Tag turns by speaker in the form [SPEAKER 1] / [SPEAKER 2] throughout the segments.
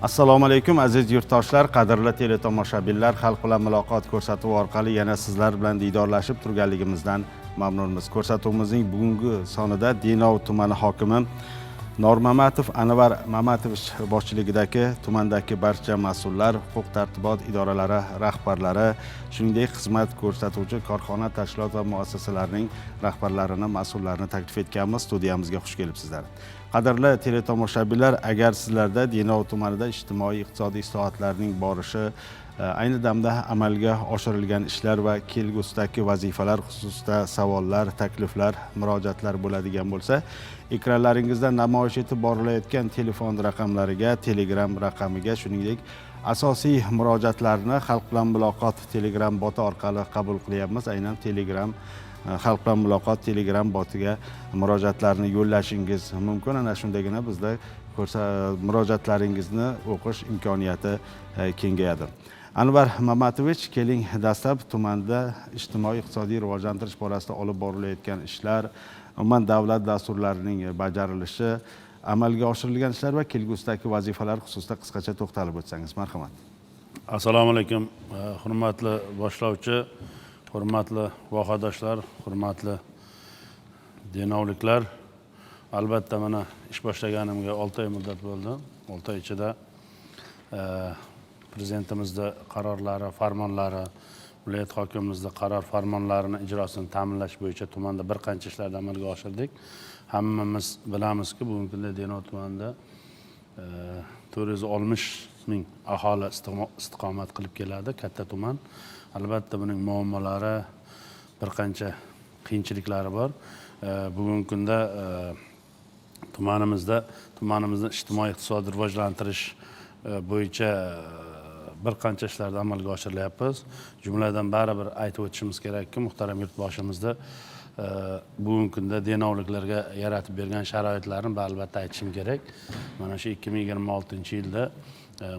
[SPEAKER 1] Assalomu alaykum, aziz yurtdoshlar, qadrli teletomoshabinlar. Xalq bilan muloqot ko'rsatuvi orqali yana sizlar bilan diydorlashib turganligimizdan mamnunmiz. Ko'rsatuvimizning bugungi sonida Denov tumani hokimi Normamatov Anvar Mamatovich boshchiligidagi tumandagi barcha mas'ullar, huquq tartibot idoralari rahbarlari, shuningdek xizmat ko'rsatuvchi korxona, tashkilot va muassasalarning rahbarlarini, mas'ullarini taklif etganmiz. Studiyamizga xush kelibsizlar. Qadrli teletomoshabinlar, agar sizlarda Denov tumanida ijtimoiy iqtisodiy islohotlarning borishi, ayni damda amalga oshirilgan ishlar va kelgusidagi vazifalar xususida savollar, takliflar, murojaatlar bo'ladigan bo'lsa, ekranlaringizda namoyish etib borilayotgan telefon raqamlariga, Telegram raqamiga, shuningdek asosiy murojaatlarni Xalq bilan muloqot Telegram boti orqali qabul qilyapmiz. Aynan Telegram, Xalq bilan muloqot Telegram botiga murojaatlarni yo'llashingiz mumkin. Ana shundagina bizda murojaatlaringizni o'qish imkoniyati kengayadi. Anvar Mamatovich, keling, dastlab tumanda ijtimoiy iqtisodiy rivojlantirish borasida olib borilayotgan ishlar, umuman davlat dasturlarining bajarilishi, amalga oshirilgan ishlar va kelgusidagi vazifalar xususida qisqacha to'xtalib o'tsangiz, marhamat.
[SPEAKER 2] Assalomu alaykum, hurmatli boshlovchi, hurmatli vohadoshlar, hurmatli denovliklar. Albatta, mana ish boshlaganimga 6 oy muddat bo'ldi. 6 oy ichida prezidentimizni qarorlari, farmonlari, viloyat hokimimizni qaror farmonlarini ijrosini ta'minlash bo'yicha tumanda bir qancha ishlarni amalga oshirdik. Hammamiz bilamizki, bugungi kunda Denov tumanida 460 ming aholi istiqomat qilib keladi. Katta tuman, albatta, buning muammolari, bir qancha qiyinchiliklari bor. Bugungi kunda tumanimizni ijtimoiy iqtisodiy rivojlantirish bo'yicha bir qancha ishlarni amalga oshirilyapmiz. Jumladan, baribir aytib o'tishimiz kerakki, muhtaram yurtboshimizni bugungi kunda denovliklarga yaratib bergan sharoitlarini albatta aytishim kerak. Mana shu 2026-yilda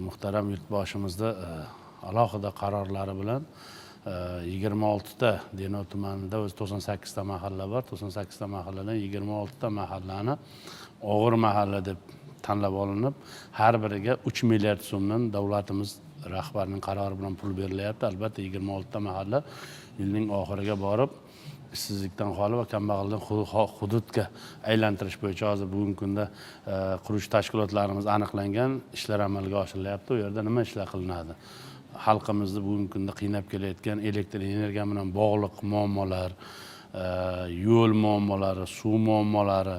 [SPEAKER 2] muhtaram yurtboshimizni alohida qarorlari bilan 26ta, Denov tumanida o'zi 98ta mahalla bor, 98ta mahalladan 26ta mahallani og'ir mahalla deb tanlab olinib, har biriga 3 milliard so'mdan davlatimiz rahbarining qarori bilan pul berilyapti. Albatta, 26ta mahalla yilning oxiriga borib ishsizlikdan xoli va kambag'aldan hududga aylantirish bo'yicha hozir bugungi kunda qurilish tashkilotlarimiz aniqlangan, ishlar amalga oshirilyapti. U yerda nima ishlar qilinadi? Xalqimizni bugungi kunda qiynab kelayotgan elektr energiya bilan bog'liq muammolar, yo'l muammolari, suv muammolari,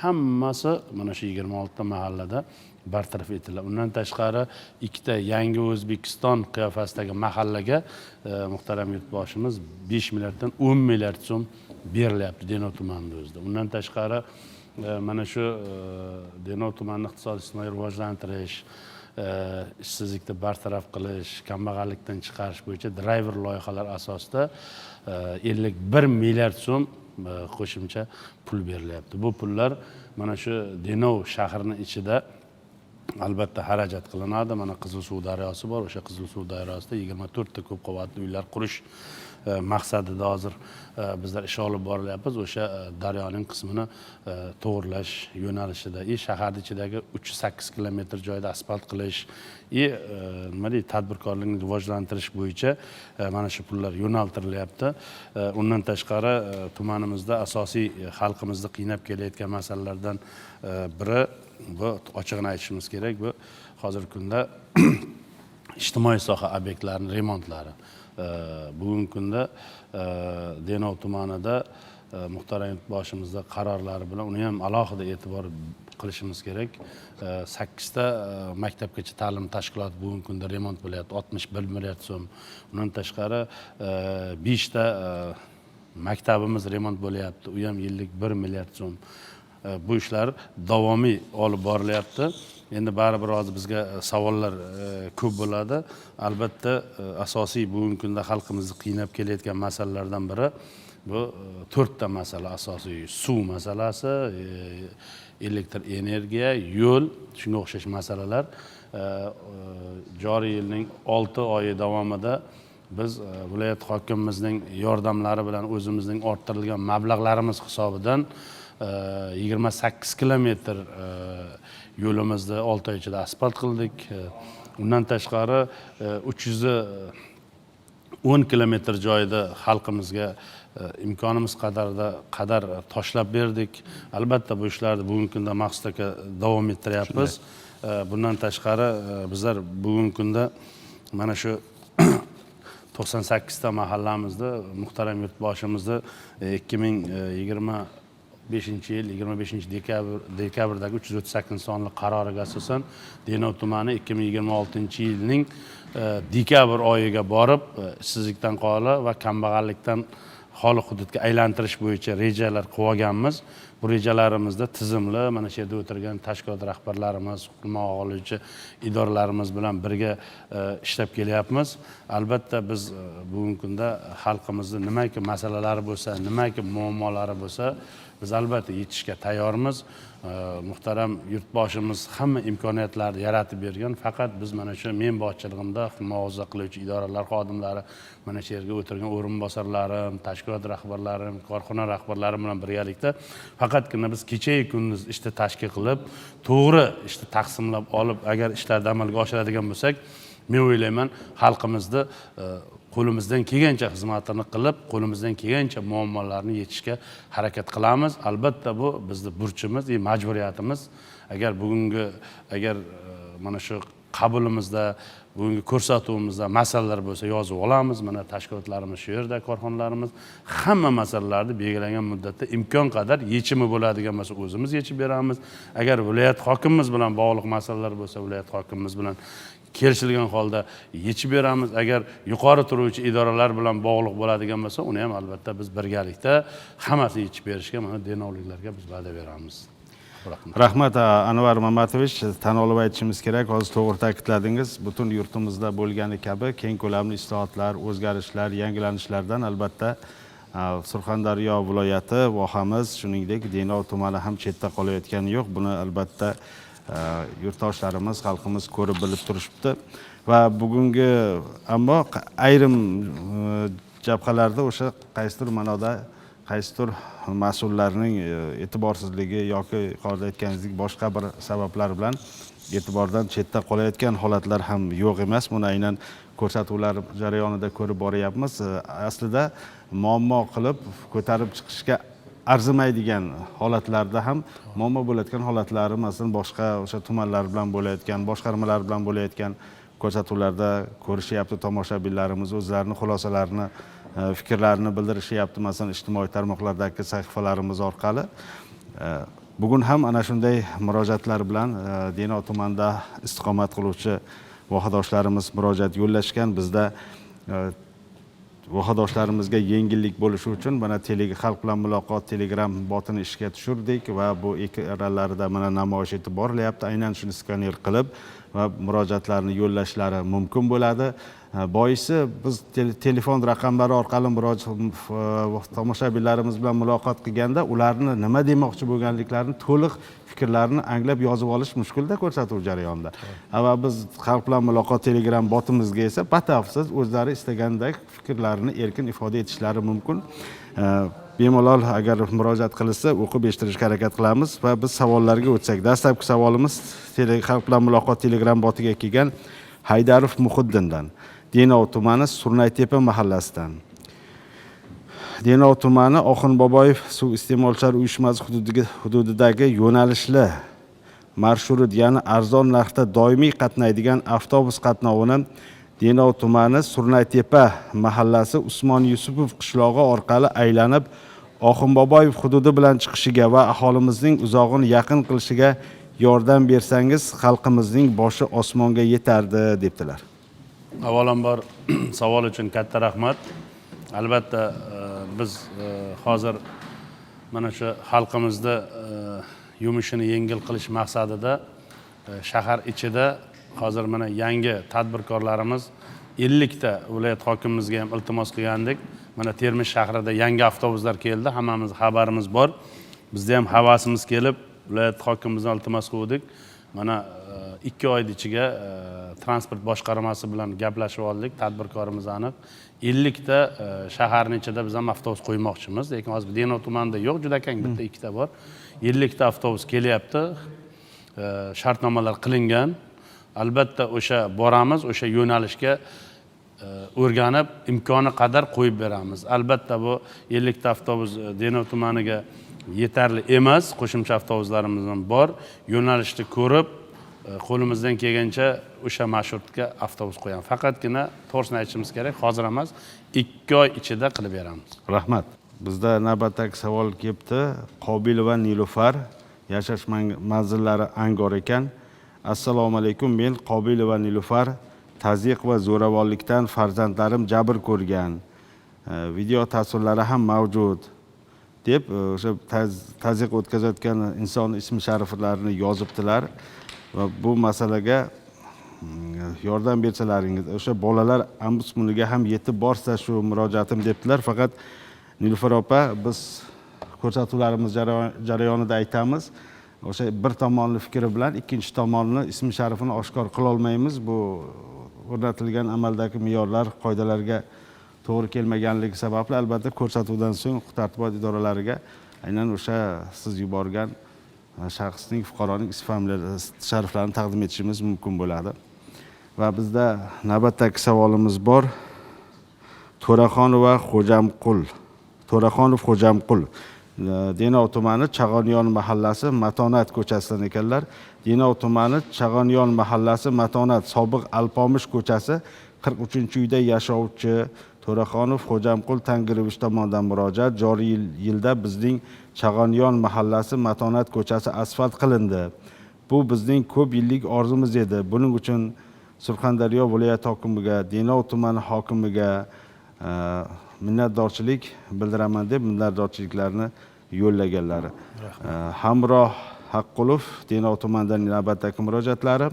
[SPEAKER 2] hammasi mana shu 26ta mahallada bartaraf etiladi. Undan tashqari, ikkita yangi O'zbekiston qiyofasidagi mahallaga muhtaram yurtboshimiz 5 milliarddan 10 milliard so'm berilyapti Denov tumanini o'zida. Undan tashqari, mana shu Denov tumanini iqtisodiy ijtimoiy rivojlantirish, ishsizlikni bartaraf qilish, kambag'allikdan chiqarish bo'yicha drayver loyihalar asosida 51 milliard so'm qo'shimcha pul berilyapti. Bu pullar mana shu Denov shahrini ichida albatta xarajat qilinadi. Mana Qizilsuv daryosi bor, o'sha Qizilsuv daryosida 24ta ko'p qavatli uylar qurish maqsadida hozir bizlar ish olib borilyapmiz. O'sha daryoning qismini to'g'irlash yo'nalishida и shaharni ichidagi 308 kilometr joyda asfalt qilish и nima deydi, tadbirkorlikni rivojlantirish bo'yicha mana shu pullar yo'naltirilyapti. Undan tashqari, tumanimizda asosiy xalqimizni qiynab kelayotgan masalalardan biri, bu ochig'ini aytishimiz kerak, bu hozirgi kunda ijtimoiy soha obyektlarini remontlari. Bugungi kunda Denov tumanida muhtaram yurtboshimizni qarorlari bilan, uni ham alohida e'tibor qilishimiz kerak, sakkizta maktabgacha ta'lim tashkiloti bugungi kunda remont bo'lyapti, 61 milliard so'm. Undan tashqari, beshta maktabimiz remont bo'lyapti, u ham yillik 1 milliard so'm. Bu ishlar davomiy olib borilyapti. Endi baribir hozir bizga savollar ko'p bo'ladi. Albatta, asosiy bugungi kunda xalqimizni qiynab kelayotgan masalalardan biri bu to'rtta masala asosiy: suv masalasi, elektr energiya, yo'l, shunga o'xshash masalalar. Joriy yilning 6 oyi davomida biz viloyat hokimimizning yordamlari bilan o'zimizning orttirilgan mablag'larimiz hisobidan 28 kilometr Yo'limizni 6 oy ichida asfalt qildik. Undan tashqari 310 kilometr joyida xalqimizga imkonimiz qadar toshlab berdik. Albatta, bu ishlarni bugungi kunda Maqsud aka davom ettiryapmiz. Bundan tashqari bizlar bugungi kunda mana shu 98 ta mahallamizda muhtaram yurtboshimizni 2025-yil 25 dekabrdagi 338 sonli qaroriga asosan Denov tumani 2026-yilning dekabr oyiga borib ishsizlikdan xoli va kambag'allikdan xoli hududga aylantirish bo'yicha rejalar qilib olganmiz. Bu rejalarimizda tizimli mana shu yerda o'tirgan tashkilot rahbarlarimiz, huquq oluvchi idoralarimiz bilan birga ishlab kelyapmiz. Albatta, biz bugungi kunda xalqimizni nimaki masalalari bo'lsa, nimaki muammolari bo'lsa, biz albatta yechishga tayyormiz. Muhtaram yurtboshimiz hamma imkoniyatlarni yaratib bergan. Faqat biz mana shu men boshchiligimda muhofaza qiluvchi idoralar xodimlari, mana shu yerga o'tirgan o'rinbosarlarim, tashkilot rahbarlarim, korxona rahbarlari bilan birgalikda faqatgina biz kechayu kunduz ishni tashkil qilib, to'g'ri ishni taqsimlab olib, agar ishlarni amalga oshiradigan bo'lsak, men o'ylayman, xalqimizni qo'limizdan kelgancha xizmatini qilib, qo'limizdan kelgancha muammolarni yechishga harakat qilamiz. Albatta, bu bizni burchimiz va majburiyatimiz. Agar bugungi agar mana shu qabulimizda, bugungi ko'rsatuvimizda masalalar bo'lsa, yozib olamiz. Mana tashkilotlarimiz shu yerda, korxonalarimiz hamma masalalarni belgilangan muddatda imkon qadar yechimi bo'ladigan bo'lsa, o'zimiz yechib beramiz. Agar viloyat hokimimiz bilan bog'liq masalalar bo'lsa, viloyat hokimimiz bilan kelishilgan holda yechib beramiz. Agar yuqori turuvchi idoralar bilan bog'liq bo'ladigan bo'lsa, uni ham albatta biz birgalikda hammasini yechib berishga mana denovliklarga biz va'da beramiz. Rahmat.
[SPEAKER 1] Rahmat, Anvar Mamatovich. Tan olib aytishimiz kerak, hozir to'g'ri ta'kidladingiz. Butun yurtimizda bo'lgani kabi keng ko'lamli islohotlar, o'zgarishlar, yangilanishlardan albatta Surxondaryo viloyati, vohamiz, shuningdek Denov tumani ham chetda qolayotgani yo'q. Buni albatta yurtdoshlarimiz, xalqimiz ko'rib bilib turishibdi. Va bugungi ammo ayrim jabhalarda o'sha qaysidir ma'noda qaysidir mas'ullarning e'tiborsizligi yoki yuqorida aytganingizdek boshqa bir sabablar bilan e'tibordan chetda qolayotgan holatlar ham yo'q emas. Buni aynan ko'rsatuvlar jarayonida ko'rib boryapmiz. Aslida muammo qilib ko'tarib chiqishga arzimaydigan holatlarda ham muammo bo'layotgan holatlari, masalan, boshqa o'sha tumanlar bilan bo'layotgan, boshqarmalar bilan bo'layotgan ko'rsatuvlarda ko'rishyapti tomoshabinlarimiz, o'zlarini xulosalarini, fikrlarini bildirishyapti, masalan, ijtimoiy tarmoqlardagi sahifalarimiz orqali. Bugun ham ana shunday murojaatlar bilan Denov tumanida istiqomat qiluvchi vohadoshlarimiz murojaat yo'llashgan. Bizda vohadoshlarimizga yengillik bo'lishi uchun mana xalq bilan muloqot Telegram botini ishga tushirdik va bu ekranlarida mana namoyish etib borilyapti. Aynan shuni skaner qilib va murojaatlarni yo'llashlari mumkin bo'ladi. Boisi biz telefon raqamlari orqali tomoshabinlarimiz bilan muloqot qilganda ularni nima demoqchi bo'lganliklarini to'liq fikrlarini anglab yozib olish mushkulda ko'rsatuv jarayonida. Va biz xalq bilan muloqot Telegram botimizga esa batafsil o'zlari istagandek fikrlarini erkin ifoda etishlari mumkin. Bemalol agar murojaat qilishsa, o'qib eshittirishga harakat qilamiz va biz savollarga o'tsak. Dastlabki savolimiz xalq bilan muloqot Telegram botiga kelgan Haydarov Muhiddindan, Denov tumani Surnaytepa mahallasidan. Denov tumani Oxunboboyev suv iste'molchilar uyushmasi hududidagi yo'nalishli marshrut, ya'ni arzon narxda doimiy qatnaydigan avtobus qatnovini Denov tumani Surnaytepa mahallasi Usmon Yusupov qishlog'i orqali aylanib Oxunboboyev hududi bilan chiqishiga va aholimizning uzog'ini yaqin qilishiga yordam bersangiz, xalqimizning boshi osmonga yetardi, debdilar.
[SPEAKER 2] Avvalambor savol uchun katta rahmat. Albatta, biz hozir mana shu xalqimizni yumushini yengil qilish maqsadida shahar ichida hozir mana yangi tadbirkorlarimiz 50 ta viloyat hokimimizga ham iltimos qilgandik. Mana Termiz shahrida yangi avtobuslar keldi, hammamiz xabarimiz bor. Bizda ham havasimiz kelib viloyat hokimimizdan iltimos qildik. Mana 2 oy ichiga transport boshqarmasi bilan gaplashib oldik, tadbirkorimiz aniq 50 ta shaharning ichida biz ham avtobus qo'ymoqchimiz, lekin hozir Denov tumanida yo'q, juda kam, bitta ikkita bor. 50 ta avtobus kelyapti. Shartnomalar qilingan. Albatta o'sha boramiz, o'sha yo'nalishga o'rganib, imkoni qadar qo'yib beramiz. Albatta bu 50 ta avtobus Denov tumaniga yetarli emas, qo'shimcha avtobuslarimiz ham bor. Yo'nalishni ko'rib, qo'limizdan kelgancha o'sha marshrutga avtobus qo'yamiz. Faqatgina to'g'risini aytishimiz kerak, hozir emas, 2 oy ichida qilib beramiz.
[SPEAKER 1] Rahmat. Bizda navbatdagi savol kelibdi. Qobilova Nilufar, yashash manzillari Angor ekan. Assalomu alaykum, men Qobilova Nilufar, tazyiq va zo'ravonlikdan farzandlarim jabr ko'rgan. Video tasvirlari ham mavjud deb o'sha tazyiq o'tkazayotgan inson ismi shariflarini yozibdilar va bu masalaga yordam bersalaringiz, o'sha bolalar ombudsmaniga ham yetib borsa shu murojaatim debdilar. Faqat Nilufar opa, biz ko'rsatuvlarimiz jarayonida aytamiz, o'sha bir tomonli fikri bilan ikkinchi tomonni ismi sharifini oshkor qilolmaymiz. Bu o'rnatilgan amaldagi me'yorlar, qoidalarga to'g'ri kelmaganligi sababli albatta ko'rsatuvdan so'ng huquq tartibot idoralariga aynan o'sha siz yuborgan shaxsning, fuqaroning ism familiyasi shariflarini taqdim etishimiz mumkin bo'ladi. Va bizda navbatdagi savolimiz bor. To'raxonova Xo'jamqul, To'raxonov Xo'jamqul, Denov tumani Chag'onyon mahallasi Matonat ko'chasidan ekanlar. Denov tumani Chag'onyon mahallasi Matonat, sobiq Alpomish ko'chasi 43-uyda yashovchi To'raxonov Xo'jamqul Tangirovich tomonidan murojaat. Joriy yilda bizning Chag'onyon mahallasi Matonat ko'chasi asfalt qilindi. Bu bizning ko'p yillik orzumuz edi. Buning uchun Surxondaryo viloyati hokimiga, Denov tumani hokimiga minnatdorchilik bildiraman deb minnatdorchiliklarni yo'llaganlar. Hamroh Haqqulov, Denov tumanidan navbatdagi murojaatlari.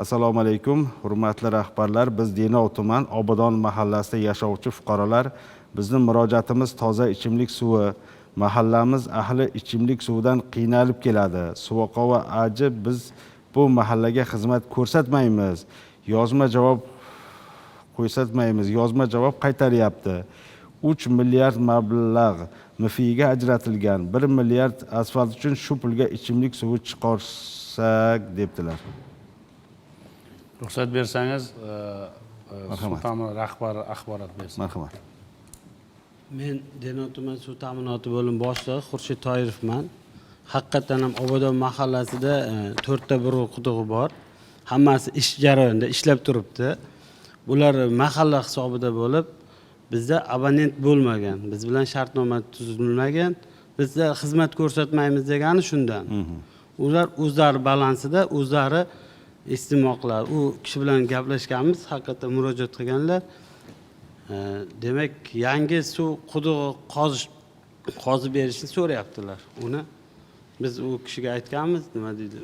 [SPEAKER 1] Assalomu alaykum, hurmatli rahbarlar. Biz Denov tuman Obodon mahallasida yashovchi fuqarolar. Bizni murojaatimiz toza ichimlik suvi. Mahallamiz ahli ichimlik suvidan qiynalib keladi. Suvoqova AJ biz bu mahallaga xizmat ko'rsatmaymiz. Yozma javob ko'rsatmaymiz. Yozma javob qaytaryapti. 3 milliard mablag' MFIga ajratilgan. 1 milliard asfalt uchun shu pulga ichimlik suvi chiqarsak debdilar.
[SPEAKER 2] Ruxsat bersangiz, suv
[SPEAKER 1] Marhamat.
[SPEAKER 2] ta'minoti rahbari axborot bersin.
[SPEAKER 1] Marhamat.
[SPEAKER 3] Men Denov tuman suv ta'minoti bo'limi boshlig'i Xurshid Toyirovman. Haqiqatdan ham Obodon mahallasida 4 ta buruv qudug'i bor. Hammasi ish jarayonida ishlab turibdi. Bular mahalla hisobida bo'lib, bizda abonent bo'lmagan, biz bilan shartnoma tuzilmagan, bizda xizmat ko'rsatmaymiz degani shundan. Ular o'zlari balansida, o'zlari iste'mol qiladi. U kishi bilan gaplashganmiz, haqiqatdan murojaat qilganlar. Demak, yangi suv qudug'i qozib berishni so'rayaptilar. Uni biz u kishiga aytganmiz, nima deydi,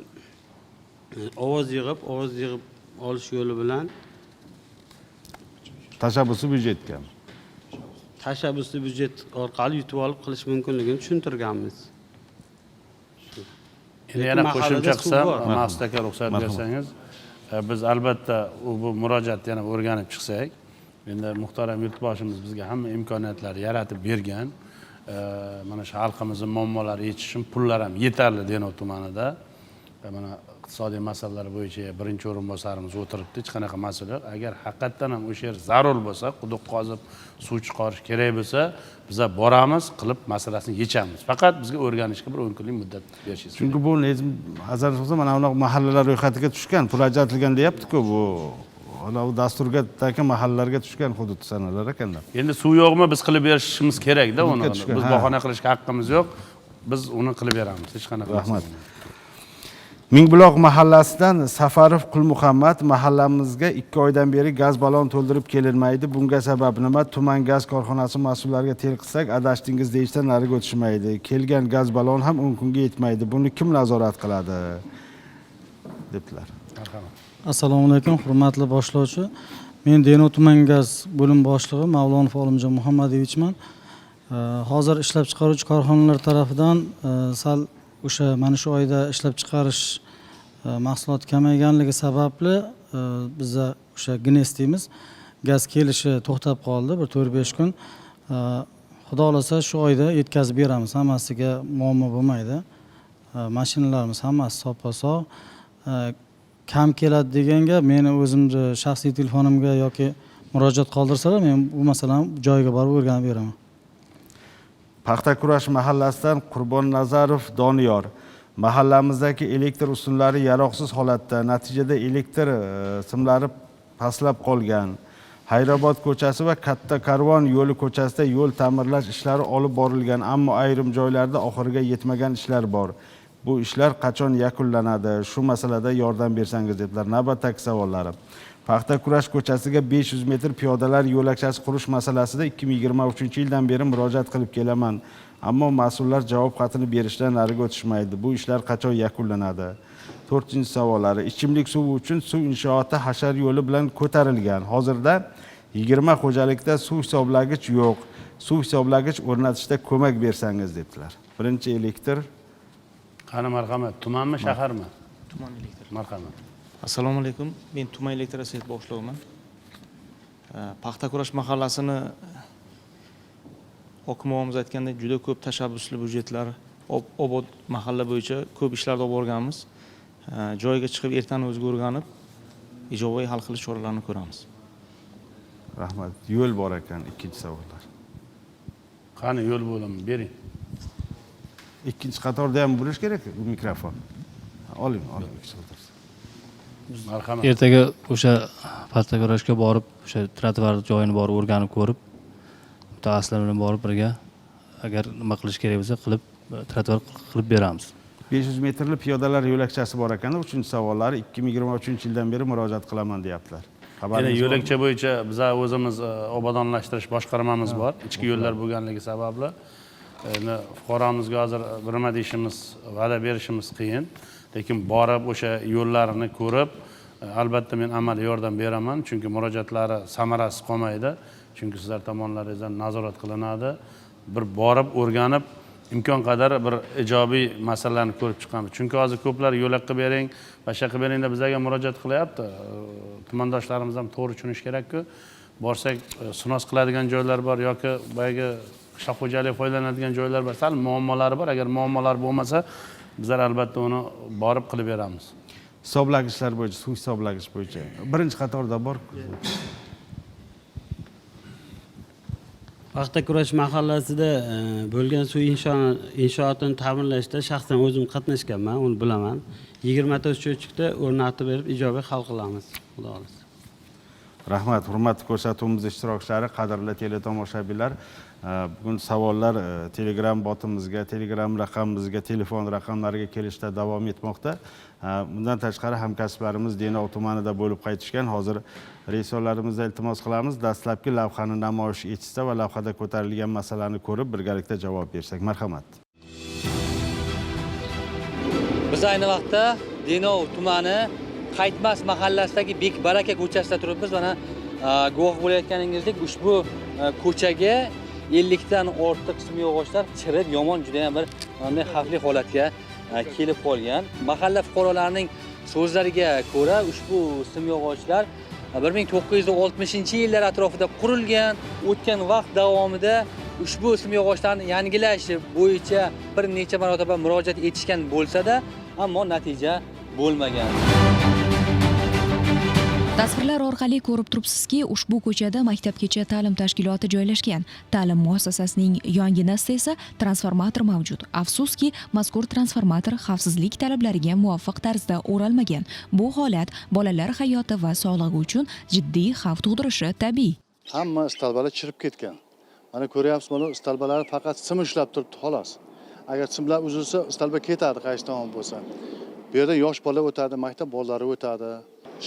[SPEAKER 3] ovoz yig'ib olish yo'li bilan
[SPEAKER 1] Tashabbusli byudjetga.
[SPEAKER 3] Tashabbusli byudjet orqali yutib olib qilish mumkinligini tushuntirganmiz.
[SPEAKER 2] Endi yana
[SPEAKER 3] Lekin
[SPEAKER 2] qo'shimcha
[SPEAKER 3] mahallada suv
[SPEAKER 2] qilsam,
[SPEAKER 3] bor.
[SPEAKER 2] Maqsud aka, ruxsat
[SPEAKER 1] Marhamat.
[SPEAKER 2] bersangiz, biz albatta bu murojaatni yana o'rganib chiqsak, endi muhtaram yurtboshimiz bizga hamma imkoniyatlarni yaratib bergan. Mana shu xalqimizni muammolarini yechish uchun pullar ham yetarli Denov tumanida. Mana iqtisodiy masalalar bo'yicha birinchi o'rinbosarimiz o'tiribdi, hech qanaqa masala yo'q. Agar haqiqatdan ham o'sha yer zarur bo'lsa, quduq qozib suv chiqarish kerak bo'lsa, biza boramiz, qilib masalasini yechamiz. Faqat bizga o'rganishga bir 10 kunlik muddat berishingiz kerak.
[SPEAKER 1] Chunki bu nazar bo'lsa, mana bunaqa mahallalar ro'yxatiga tushgan, pul ajratilgan deyapti-ku, bu ana u dasturgadagi mahallalarga tushgan hudud sanalar ekanda.
[SPEAKER 2] Endi suv yo'qmi, biz qilib berishimiz kerakda uni.
[SPEAKER 1] Hududga tushgan,
[SPEAKER 2] Biz
[SPEAKER 1] ha.
[SPEAKER 2] bahona qilishga haqqimiz yo'q. Biz uni qilib beramiz, hech qanaqa
[SPEAKER 1] Rahmat.
[SPEAKER 2] masala yo'q.
[SPEAKER 1] Mingbuloq mahallasidan Safarov Qulmuhammad: mahallamizga 2 oydan beri gaz ballon to'ldirib kelinmaydi. Bunga sabab nima? Tuman gaz korxonasi mas'ullariga tel qilsak, adashdingiz deyishdan nariga o'tishmaydi. Kelgan gaz ballon ham 10 kunga yetmaydi. Buni kim nazorat qiladi? Debdilar.
[SPEAKER 2] Marhamat.
[SPEAKER 4] Assalomu alaykum, hurmatli boshlovchi. Men Denov tuman gaz bo'lim boshlig'i Mavlonov Olimjon Muhammadovichman. Hozir ishlab chiqaruvchi korxonalar tarafidan sal o'sha mana shu oyda ishlab chiqarish mahsulot kamayganligi sababli biza o'sha GNES deymiz, gaz kelishi to'xtab qoldi bir 4-5 kun. Xudo xohlasa, shu oyda yetkazib beramiz, hammasiga muammo bo'lmaydi. Mashinalarimiz hammasi soppa sog'. Kam keladi deganga meni o'zimni shaxsiy telefonimga yoki murojaat qoldirsalar, men bu masalani joyiga borib o'rganib beraman.
[SPEAKER 1] Paxtakurash mahallasidan Qurbon Nazarov Doniyor. Mahallamizdagi elektr ustunlari yaroqsiz holatda, natijada elektr simlari pastlab qolgan. Xayrobod ko'chasi va Katta Karvon yo'li ko'chasida yo'l ta'mirlash ishlari olib borilgan, ammo ayrim joylarda oxiriga yetmagan ishlar bor. Bu ishlar qachon yakunlanadi? Shu masalada yordam bersangiz deblar. Navbatdagi savollari. Paxtakurash ko'chasiga 500 metr piyodalar yo'lakchasi qurish masalasida 2023-yildan beri murojaat qilib kelaman. Ammo mas'ullar javob xatini berishdan nariga o'tishmaydi. Bu ishlar qachon yakunlanadi? 4-savollari. Ichimlik suvi uchun suv inshooti hashar yo'li bilan ko'tarilgan. Hozirda 20 xo'jalikda suv hisoblagich yo'q. Suv hisoblagich o'rnatishda ko'mak bersangiz debdilar. Birinchi elektr.
[SPEAKER 2] Qani marhamat, tumanmi, shaharmi?
[SPEAKER 5] Tuman elektr.
[SPEAKER 2] Marhamat.
[SPEAKER 5] Assalomu alaykum. Men tuman elektrosvet boshlig'iman. Paxtakurash mahallasini hokim og'amiz aytgandek juda ko'p tashabbusli byudjetlar, obod mahalla bo'yicha ko'p ishlarni olib borganmiz. Joyiga chiqib ertani o'ziga o'rganib, ijobiy hal qilish choralarini ko'ramiz.
[SPEAKER 1] Rahmat. Yo'l bor ekan, ikkinchi savollar.
[SPEAKER 2] Qani yo'l bo'limi bering.
[SPEAKER 1] Ikkinchi qatorda ham bo'lish kerak mikrofon. Oling, oling ikkinchi qatorda.
[SPEAKER 2] Marhamat.
[SPEAKER 6] Ertaga o'sha Paxtakurashga borib, o'sha trotuar joyini borib o'rganib ko'rib, mutaxassislar bilan borib birga agar nima qilish kerak bo'lsa qilib, trotuar qilib beramiz.
[SPEAKER 1] 500 metrli piyodalar yo'lakchasi bor ekan. 3-savollari 2023-yildan beri murojaat qilaman deyaptilar.
[SPEAKER 2] Yana yo'lakcha bo'yicha biz o'zimiz obodonlashtirish boshqarmamiz bor. Ichki yo'llar bo'lganligi sababli endi fuqaromizga hozir bir nima deyishimiz, va'da berishimiz qiyin. Lekin borib o'sha yo'llarni ko'rib, albatta men amaliy yordam beraman, chunki murojaatlari samarasiz qolmaydi. Chunki sizlar tomonlaringizdan nazorat qilinadi. Bir borib o'rganib, imkon qadar bir ijobiy masalalarni ko'rib chiqamiz. Chunki hozir ko'plar yo'lak qilib bering, boshqa qilib bering deb bizlarga murojaat qilyapti. Tumandoshlarimiz ham to'g'ri tushunish kerak-ku. Borsak, sunos qiladigan joylar bor yoki boyagi qishloq xo'jaligi foydalanadigan joylar bor. Sal muammolari bor. Agar muammolar bo'lmasa, bizlar albatta uni borib qilib beramiz.
[SPEAKER 1] Hisoblagichlar bo'yicha, suv hisoblagich bo'yicha birinchi qatorda bor.
[SPEAKER 3] Paxtakurash mahallasida bo'lgan suv inshootini ta'mirlashda shaxsan o'zim qatnashganman, uni bilaman. 20 ta счетчикda o'rnatib berib ijobiy hal qilamiz, Xudo xohlasa.
[SPEAKER 1] Rahmat, hurmatli ko'rsatuvimiz ishtirokchilari, qadrli teletomoshabinlar. Bugun savollar Telegram botimizga, Telegram raqamimizga, telefon raqamlariga kelishda davom etmoqda. Bundan tashqari hamkasblarimiz Denov tumanida bo'lib qaytishgan. Hozir rejissyorlarimizdan iltimos qilamiz, dastlabki lavhani namoyish etishsa va lavhada ko'tarilgan masalani ko'rib birgalikda javob bersak. Marhamat.
[SPEAKER 7] Biz ayni vaqtda Denov tumani Qaytmas mahallasidagi Bekbaraka ko'chasida turibmiz. Mana guvoh bo'layotganingizdek ushbu ko'chaga 50 dan ortiq simyog'ochlar chirib, yomon juda ham bir bunday xavfli holatga kelib qolgan. Mahalla fuqarolarining so'zlariga ko'ra ushbu simyog'ochlar 1960-yillar atrofida qurilgan. O'tgan vaqt davomida ushbu simyog'ochlarni yangilash bo'yicha bir necha marotaba murojaat etishgan bo'lsa-da, ammo natija bo'lmagan.
[SPEAKER 8] Tasvirlar orqali ko'rib turibsizki, ushbu ko'chada maktabgacha ta'lim tashkiloti joylashgan. Ta'lim muassasasining yonginasida esa transformator mavjud. Afsuski, mazkur transformator xavfsizlik talablariga muvofiq tarzda o'ralmagan. Bu holat bolalar hayoti va sog'lig'i uchun jiddiy xavf tug'dirishi tabiiy.
[SPEAKER 9] Hamma istalbalar chirib ketgan. Mana ko'ryapsiz, mana istalbalar faqat sim ushlab turibdi xolos. Agar simlar uzilsa, istalba ketadi qaysi tomon bo'lsa. Bu yerda yosh bola o'tadi, maktab bolalari o'tadi.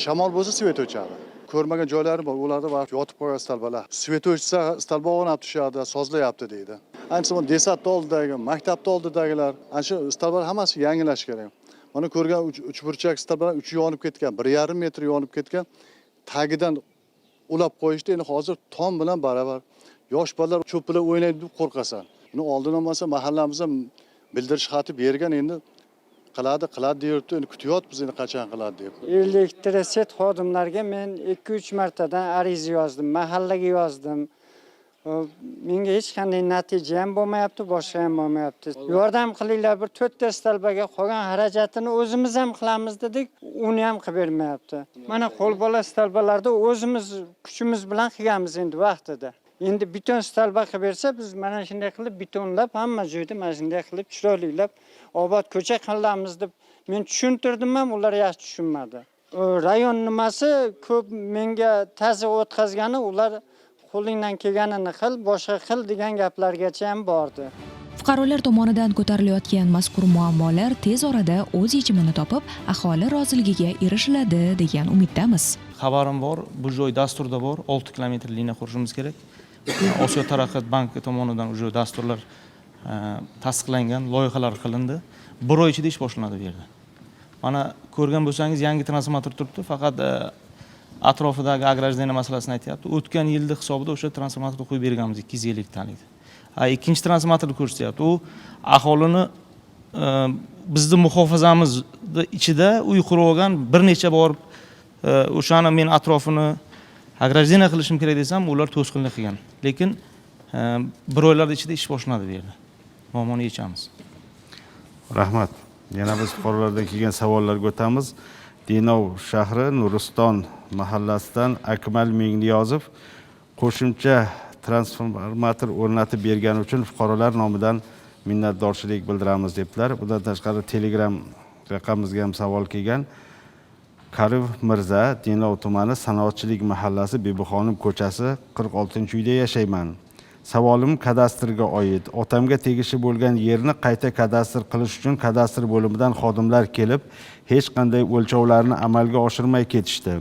[SPEAKER 9] Shamol bo'lsa svet o'chadi. Ko'rmagan joylari bor, ularda vaqt yotib qolgan istalbalar. Svet o'chsa, istalba og'nab tushadi, sozlayapti deydi. Ayniqsa mana desatni oldidagi, maktabni oldidagilar, ana shu istalbalar hammasi yangilash kerak. Mana ko'rgan uchburchak istalbalar uchi yonib ketgan, 1,5 metr yonib ketgan. Tagidan ulab qo'yishdi. Endi hozir tom bilan baravar. Yosh bolalar cho'p bilan o'ynaydi deb qo'rqasan. Buni oldin olmasa mahallamizda bildirish xati bergan, endi qiladi, qiladi deyapti. Endi kutyapmiz, endi qachon qiladi deb.
[SPEAKER 10] Elektroset xodimlarga men 2-3 martadan ariza yozdim, mahallaga yozdim. Menga hech qanday natija ham bo'lmayapti, boshqa ham bo'lmayapti. Yordam qilinglar, bir 4 ta stalbaga qolgan xarajatini o'zimiz ham qilamiz dedik, uni ham qilib bermayapti. Mana qo'lbola stalbalarda o'zimiz kuchimiz bilan qilganmiz endi vaqtida. Endi beton stalba qilib bersa, biz mana shunday qilib betonlab hamma joyda mana shunday qilib chiroylilab obod ko'cha qilamiz deb men tushuntirdim ham, ular yaxshi tushunmadi. Rayon nimasi ko'p menga ta'ziq o'tkazgani, ular qo'lingdan kelganini qil, boshqa qil degan gaplargacha ham bordi.
[SPEAKER 8] Fuqarolar tomonidan ko'tarilayotgan mazkur muammolar tez orada o'z yechimini topib, aholi roziligiga erishiladi degan umiddamiz.
[SPEAKER 5] Xabarim bor, bu joy dasturda bor, 6 kilometr liniya qurishimiz kerak. Osiyo taraqqiyot banki tomonidan уже dasturlar tasdiqlangan, loyihalar qilindi. Bir oy ichida ish boshlanadi bu yerda. Mana ko'rgan bo'lsangiz, yangi transformator turibdi, faqat atrofidagi ограждение masalasini aytyapti. O'tgan yilda hisobida o'sha transformatorni qo'yib berganmiz 250 talik. Ikkinchi transformatorni ko'rsatyapti. U aholini bizni muhofazamizni ichida uy qurib olgan, bir necha bor o'shani men atrofini ограждение qilishim kerak desam, ular to'sqinlik qilgan. Lekin bir oylar ichida ish boshlanadi bu yerda. Muammoni yechamiz.
[SPEAKER 1] Rahmat. Yana biz fuqarolardan kelgan savollarga o'tamiz. Denov shahri Nuriston mahallasidan Akmal Mengliyozov qo'shimcha transformator o'rnatib bergani uchun fuqarolar nomidan minnatdorchilik bildiramiz debdilar. Bundan tashqari Telegram raqamimizga ham savol kelgan. Karimov Mirza, Denov tumani Sanoatchilik mahallasi Bibixonim ko'chasi 46-uyda yashayman. Savolim kadastrga oid. Otamga tegishli bo'lgan yerni qayta kadastr qilish uchun kadastr bo'limidan xodimlar kelib, hech qanday o'lchovlarni amalga oshirmay ketishdi.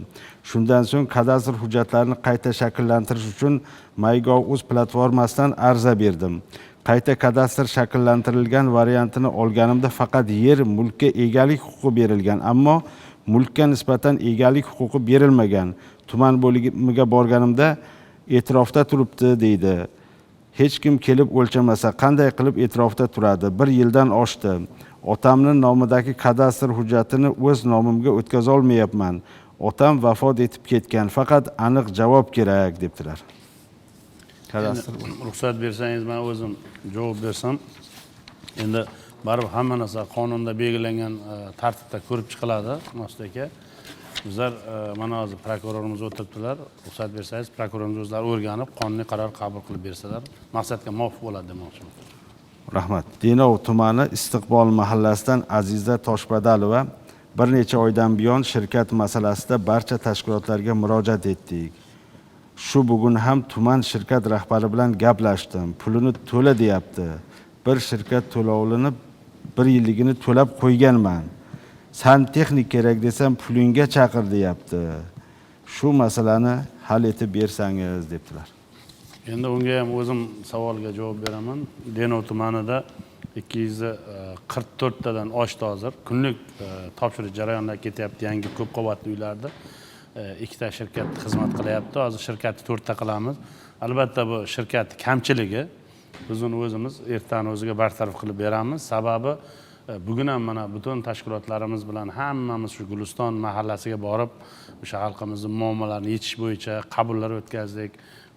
[SPEAKER 1] Shundan so'ng kadastr hujjatlarini qayta shakllantirish uchun MyGov.uz platformasidan arza berdim. Qayta kadastr shakllantirilgan variantini olganimda faqat yer mulkka egalik huquqi berilgan, ammo mulkka nisbatan egalik huquqi berilmagan. Tuman bo'limiga borganimda e'tirofda turibdi deydi. Hech kim kelib o'lchamasa qanday qilib e'tirofda turadi? 1 yildan oshdi. Otamning nomidagi kadastr hujjatini o'z nomimga o'tkaza olmayapman. Otam vafot etib ketgan. Faqat aniq javob kerak debdilar. Kadastr
[SPEAKER 2] ruxsat bersangiz men o'zim javob bersam. Endi baribir hamma narsa qonunda belgilangan tartibda ko'rib chiqiladi, Nosir aka. Bizlar mana hozir prokurorimiz o'tiribdilar. Ruxsat bersangiz prokurorimiz o'zlari o'rganib, qonuniy qaror qabul qilib bersalar, maqsadga muvofiq bo'ladi demoqchiman.
[SPEAKER 1] Rahmat. Denov tumani Istiqbol mahallasidan Aziza Toshbadalova bir necha oydan buyon shirkat masalasida barcha tashkilotlarga murojaat etdik. Shu bugun ham tuman shirkat rahbari bilan gaplashdim. Pulini to'la deyapti. Bir shirkat to'lovini 1 yilligini to'lab qo'yganman. Santexnik kerak desam pulingga chaqir deyapti. Shu masalani hal etib bersangiz debdilar.
[SPEAKER 2] Endi unga ham o'zim savolga javob beraman. Denov tumanida 244 tadan oshdi hozir. Kunlik topshirish jarayonlari ketyapti yangi ko'p qavatli uylarda. 2 ta shirkat xizmat qilyapti. Hozir shirkatni 4 ta qilamiz. Albatta bu shirkat kamchiligi biz uni o'zimiz ertani o'ziga bartaraf qilib beramiz. Sababi bugun ham mana butun tashkilotlarimiz bilan hammamiz shu Guliston mahallasiga borib, o'sha xalqimizning muammolarini yechish bo'yicha qabullar o'tkazdik.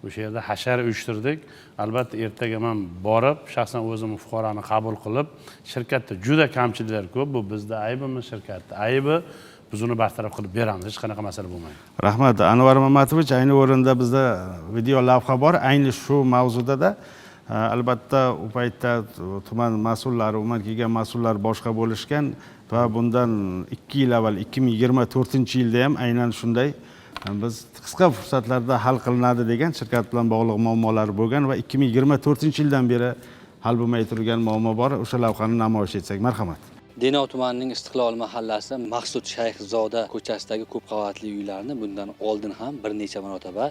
[SPEAKER 2] O'sha yerda hashar uyushtirdik. Albatta ertaga men borib, shaxsan o'zim fuqaroni qabul qilib, shirkatda juda kamchiliklar ko'p, bu bizda aybimiz, shirkatda aybi. Biz uni bartaraf qilib beramiz, hech qanaqa masala bo'lmaydi.
[SPEAKER 1] Rahmat Anvar Mamatovich, ayni o'rinda bizda video lavha bor, ayni shu mavzuda-da. Albatta u paytda tuman mas'ullari, umuman kelgan mas'ullar boshqa bo'lishgan va bundan 2 yil avval 2024-yilda ham aynan shunday biz qisqa fursatlarda hal qilinadi degan shirkat bilan bog'liq muammolar bo'lgan va 2024-yildan beri hal bo'lmay turgan muammo bor. O'sha lavhani namoyish etsak, marhamat.
[SPEAKER 7] Denov tumanining Istiqlol mahallasi Maqsud Shayxzoda ko'chasidagi ko'p qavatli uylarni bundan oldin ham bir necha marotaba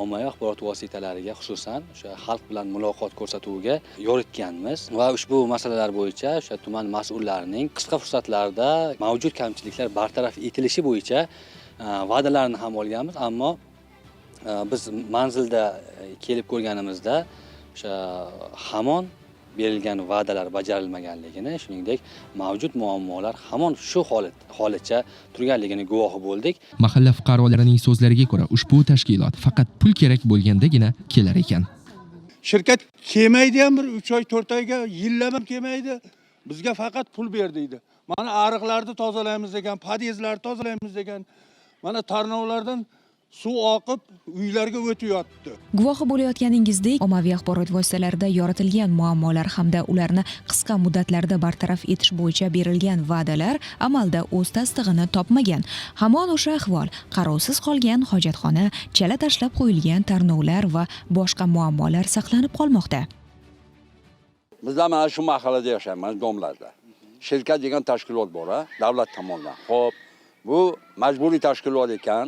[SPEAKER 7] ommaviy axborot vositalariga, xususan o'sha xalq bilan muloqot ko'rsatuviga yoritganmiz va ushbu masalalar bo'yicha o'sha tuman mas'ullarining qisqa fursatlarda mavjud kamchiliklar bartaraf etilishi bo'yicha va'dalarini ham olganmiz, ammo biz manzilda kelib ko'rganimizda o'sha hamon berilgan va'dalar bajarilmaganligini, shuningdek mavjud muammolar hamon shu holatcha turganligini guvohi bo'ldik.
[SPEAKER 11] Mahalla fuqarolarining so'zlariga ko'ra, ushbu tashkilot faqat pul kerak bo'lgandagina kelar ekan. Shirkat kelmaydi ham, bir 3 oy 4 oyga, yillab ham kelmaydi. Bizga faqat pul ber deydi. Mana ariqlarni tozalaymiz degan, podyezdlarni tozalaymiz degan. Mana tarnovlardan suv oqib uylarga o'tib yotdi.
[SPEAKER 8] Guvohi bo'layotganingizdek, ommaviy axborot vositalarida yoritilgan muammolar hamda ularni qisqa muddatlarda bartaraf etish bo'yicha berilgan va'dalar amalda o'z tasdig'ini topmagan. Hamon o'sha ahvol: qarovsiz qolgan hojatxona, chala tashlab qo'yilgan tarnovlar va boshqa muammolar saqlanib qolmoqda.
[SPEAKER 12] Bizlar mana shu mahallada yashaymiz, domlarda. Shirkat degan tashkilot bor, davlat tomonidan. Xo'p, bu majburiy tashkilot ekan.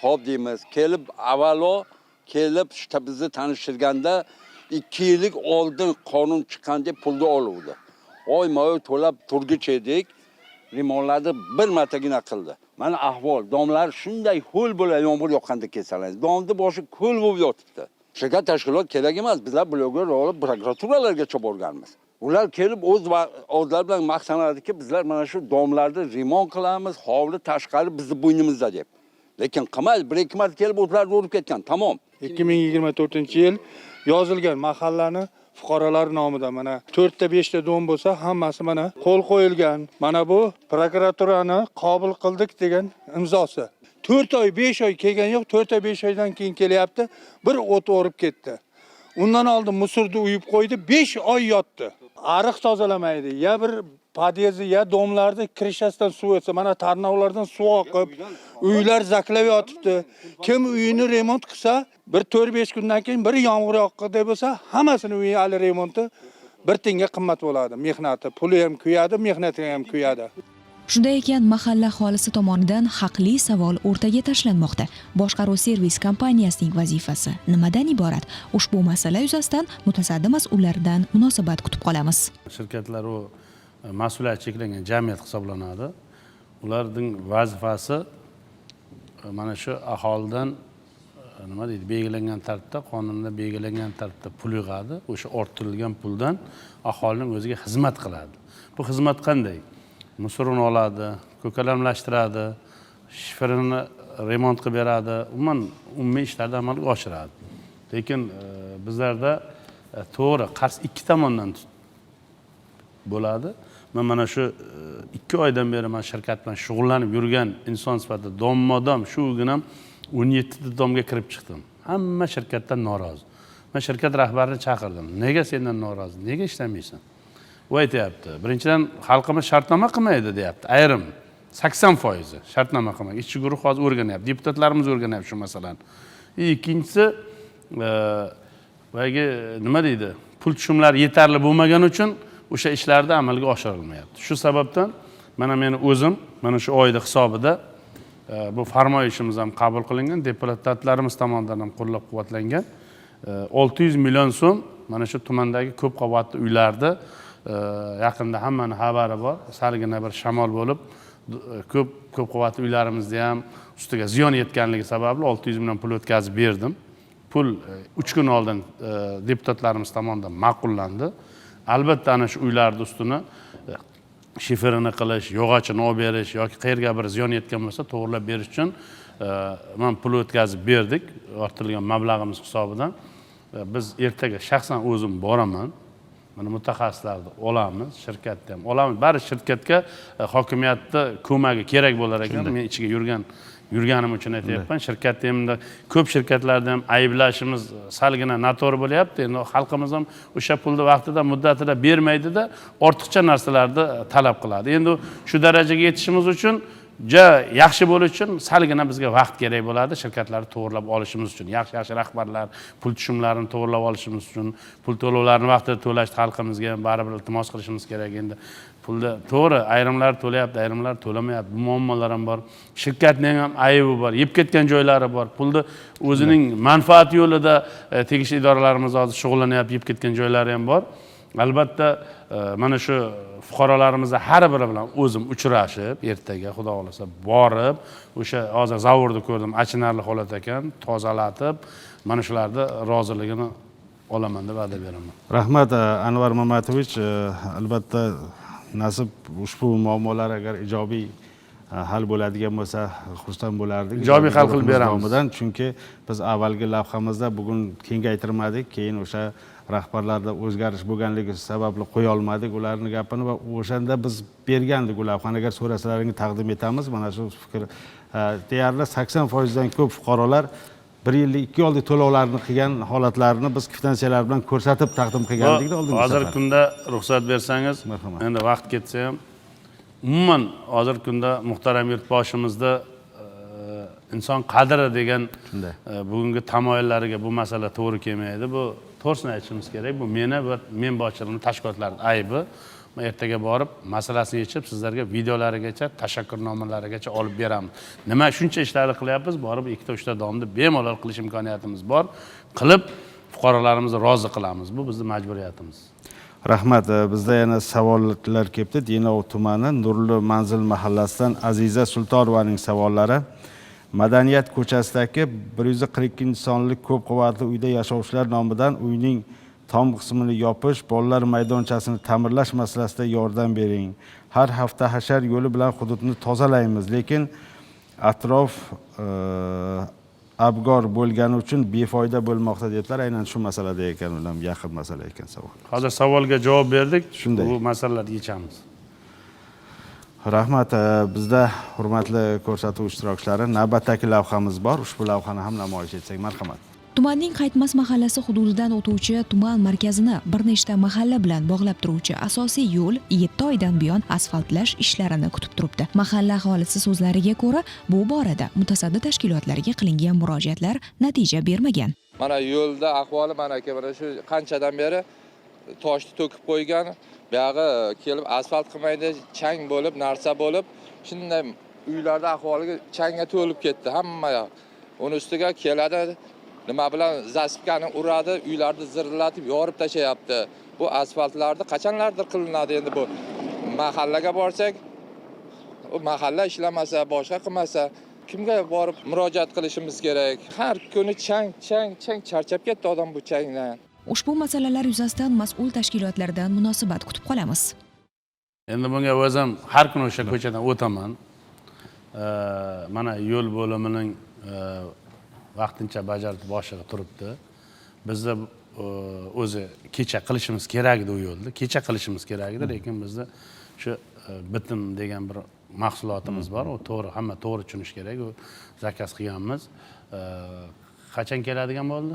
[SPEAKER 12] Xo'p deymiz, kelib avvalo kelib bizni tanishtirganda 2 yillik oldin qonun chiqqan deb pulni oluvdi. Oyma-oy to'lab turgich edik. Remontlarni bir martagina qildi. Mana ahvol, domlar shunday ho'l bo'ladi, yomg'ir yoqqanda kelsalar. Domni boshi ko'l bo'lib yotibdi. Shirkat tashkilot kerak emas, bizlar bloger olib prokuraturalargacha borganmiz. Ular kelib o'z o'zlari bilan maqtanadiki, bizlar mana shu domlarni remont qilamiz, hovli tashqari bizni bo'ynimizda deb. Lekin qilmaydi, bir ikki marta kelib o'tlarni urib ketgan, tamom.
[SPEAKER 11] 2024-yil yozilgan mahallani fuqarolar nomidan mana 4 ta 5 ta dom bo'lsa, hammasi mana qo'l qo'yilgan. Mana bu prokuraturani qabul qildik degan imzosi. 4 oy 5 oy kelgan yo'q, 4 oy 5 oydan keyin kelyapti, bir o't o'rib ketdi. Undan oldin musurni uyib qo'ydi, 5 oy yotdi. Ariq tozalamaydi, ya bir podyezdi, ya domlarni krishasidan suv o'tsa, mana tarnovlardan suv oqib, uylar zaklab yotibdi. Kim uyini remont qilsa, bir 4-5 kundan keyin bir yomg'ir yoqqanday bo'lsa, hammasini uyi hali remonti bir tinga qimmat bo'ladi. Mehnati, puli ham kuyadi, mehnati ham kuyadi.
[SPEAKER 8] Shunday ekan, mahalla aholisi tomonidan haqli savol o'rtaga tashlanmoqda. Boshqaruv servis kompaniyasining vazifasi nimadan iborat? Ushbu masala yuzasidan mutasaddi mas'ullardan munosabat kutib qolamiz.
[SPEAKER 2] Shirkatlar u mas'uliyati cheklangan jamiyat hisoblanadi. Ularning vazifasi mana shu aholidan nima deydi, belgilangan tartibda, qonunda belgilangan tartibda pul yig'adi. O'sha orttirilgan puldan aholining o'ziga xizmat qiladi. Bu xizmat qanday? Musurini oladi, ko'kalamlashtiradi, shiferini remont qilib beradi, umuman umumiy ishlarni amalga oshiradi. Lekin bizlarda to'g'ri qarz ikki tomondan bo'ladi. Men mana shu 2 oydan beri men shirkat bilan shug'ullanib yurgan inson sifatida domma-dom shu ginam 17 ta domga kirib chiqdim. Hamma shirkatdan norozi. Men shirkat rahbarini chaqirdim. Nega sendan norozi? Nega ishlamaysan? U aytayapti. Birinchidan xalqimiz shartnoma qilmaydi deyapti. Ayrim 80% shartnoma qilmaydi. Ishchi guruh hozir o'rganyapti. Deputatlarimiz o'rganyapti shu masalani. Ikkinchisi, boyagi nima deydi? Pul tushumlari yetarli bo'lmagani uchun o'sha ishlarda amalga oshirilmayapti. Shu sababdan mana meni o'zim mana shu oyda hisobida bu farmoyishimiz ham qabul qilingan, deputatlarimiz tomonidan ham qo'llab-quvvatlangan. 600 million so'm mana shu tumandagi ko'p qavatli uylarda yaqinda hammani xabari bor, salgina bir shamol bo'lib ko'p qavatli uylarimizda ham ustiga ziyon yetganligi sababli 600 million pul o'tkazib berdim. Pul 3 kun oldin deputatlarimiz tomonidan ma'qullandi. Albatta ana shu uylarning ustini shiferini qilish, yog'ochini olib berish yoki qayerga bir ziyon yetgan bo'lsa to'g'rilab berish uchun men pul o'tkazib berdik, orttirilgan mablag'imiz hisobidan. Biz ertaga shaxsan o'zim boraman. Mana mutaxassislarni olamiz, shirkatni ham olamiz. Bari shirkatga hokimiyatni ko'magi kerak bo'lar ekan. Men ichiga yurganim uchun aytyapman. Shirkatni endi ko'p shirkatlarni ham ayblashimiz salgina noto'g'ri bo'lyapti. Endi xalqimiz ham o'sha pulni vaqtida, muddatida bermaydi-da, ortiqcha narsalarni talab qiladi. Endi shu darajaga yetishimiz uchun, ja yaxshi bo'lish uchun salgina bizga vaqt kerak bo'ladi, shirkatlarni to'g'rilab olishimiz uchun, yaxshi-yaxshi rahbarlar, pul tushumlarini to'g'rilab olishimiz uchun, pul to'lovlarini vaqtida to'lash xalqimizga ham baribir iltimos qilishimiz kerak. Endi pulni to'g'ri ayrimlar to'layapti, ayrimlar to'lamayapti. Bu muammolar ham bor. Shirkatning ham aybi bor, yeb ketgan joylari bor. Pulni o'zining manfaati yo'lida tegishli idoralarimiz hozir shug'ullanyapti, yeb ketgan joylari ham bor. Albatta mana shu fuqarolarimizni har biri bilan o'zim uchrashib, ertaga Xudo xohlasa borib, o'sha hozir zavorni ko'rdim, achinarli holat ekan, tozalatib, mana shularni roziligini olaman deb va'da beraman.
[SPEAKER 1] Rahmat Anvar Mamatovich, albatta nasib ushbu muammolar agar ijobiy hal bo'ladigan bo'lsa xursand bo'lardik.
[SPEAKER 2] Ijobiy hal qilib beramiz.
[SPEAKER 1] Nomidan, chunki biz avvalgi lavhamizda bugun kengaytirmadik, keyin o'sha rahbarlarda o'zgarish bo'lganligi sababli qo'ya olmadik ularni gapini va o'shanda biz bergandik u lavhani. Agar so'rasalaringiz taqdim etamiz. Mana shu fikr deyarli 80% dan ko'p fuqarolar 1 yillik 2 yillik to'lovlarni qilgan holatlarini biz kvitansiyalar bilan ko'rsatib taqdim qilgandik oldingi safar.
[SPEAKER 2] Hozirgi kunda ruxsat bersangiz, endi vaqt ketsa ham, umuman hozirgi kunda muhtaram yurtboshimizda inson qadri degan bugungi tamoyillariga bu masala to'g'ri kelmaydi. Bu to'g'risini aytishimiz kerak. Bu meni va men boshchiligimni tashkilotlarning aybi. Men ertaga borib masalasini yechib sizlarga videolarigacha, tashakkurnomalarigacha olib beramiz. Nima shuncha ishlarni qilyapmiz, borib 2-3 ta domni bemalol qilish imkoniyatimiz bor. Qilib fuqarolarimizni rozi qilamiz. Bu bizning majburiyatimiz.
[SPEAKER 1] Rahmat. Bizda yana savollar kelibdi. Denov tumani Nurli manzil mahallasidan Aziza Sultonovaning savollari. Madaniyat ko'chasidagi 142-sonli ko'p qavatli uyda yashovchilar nomidan uyning tom qismini yopish, bolalar maydonchasini ta'mirlash masalasida yordam bering. Har hafta hashar yo'li bilan hududni tozalaymiz, lekin atrof abgor bo'lgani uchun befoyda bo'lmoqda deblar. Aynan shu masalada ekan, ular yaqin masala ekan savol.
[SPEAKER 2] Hozir savolga javob berdik.
[SPEAKER 1] Shunday.
[SPEAKER 2] Bu masalalarni yechamiz.
[SPEAKER 1] Rahmat. Bizda hurmatli ko'rsatuv ishtirokchilari, navbatdagi lavhamiz bor. Ushbu lavhani ham namoyish etsak, marhamat.
[SPEAKER 8] Tumanning Qaytmas mahallasi hududidan o'tuvchi tuman markazini bir nechta mahalla bilan bog'lab turuvchi asosiy yo'l 7 oydan buyon asfaltlash ishlarini kutib turibdi. Mahalla aholisi so'zlariga ko'ra, bu borada mutasaddi tashkilotlarga qilingan murojaatlar natija bermagan.
[SPEAKER 13] Mana yo'lda ahvoli mana aka, mana shu qanchadan beri toshni to'kib qo'ygan, buyog'i kelib asfalt qilmaydi, chang bo'lib, narsa bo'lib, shunday uylarda ahvoliga changga to'lib ketdi hamma yoq. Uni ustiga keladi, nima bilan zasipkani uradi, uylarni zirlatib yorib tashlayapti. Bu asfaltlarni qachonlardir qilinadi endi bu mahallaga borsak, u mahalla ishlamasa, boshqa qilmasa, kimga borib murojaat qilishimiz kerak? Har kuni chang, chang, chang, charchab ketdi odam bu changdan.
[SPEAKER 8] Ushbu masalalar yuzasidan mas'ul tashkilotlardan munosabat kutib qolamiz.
[SPEAKER 2] Endi bunga o'zim har kuni o'sha ko'chadan o'taman. Mana yo'l bo'limining vaqtincha bajarib boshlig'i turibdi. Bizda o'zi kecha qilishimiz kerak edi u yo'lni. Kecha qilishimiz kerak edi, lekin bizda shu bitim degan bir mahsulotimiz bor. U to'g'ri, hamma to'g'ri tushunish kerak. U zakaz qilganmiz. Qachon keladigan bo'ldi?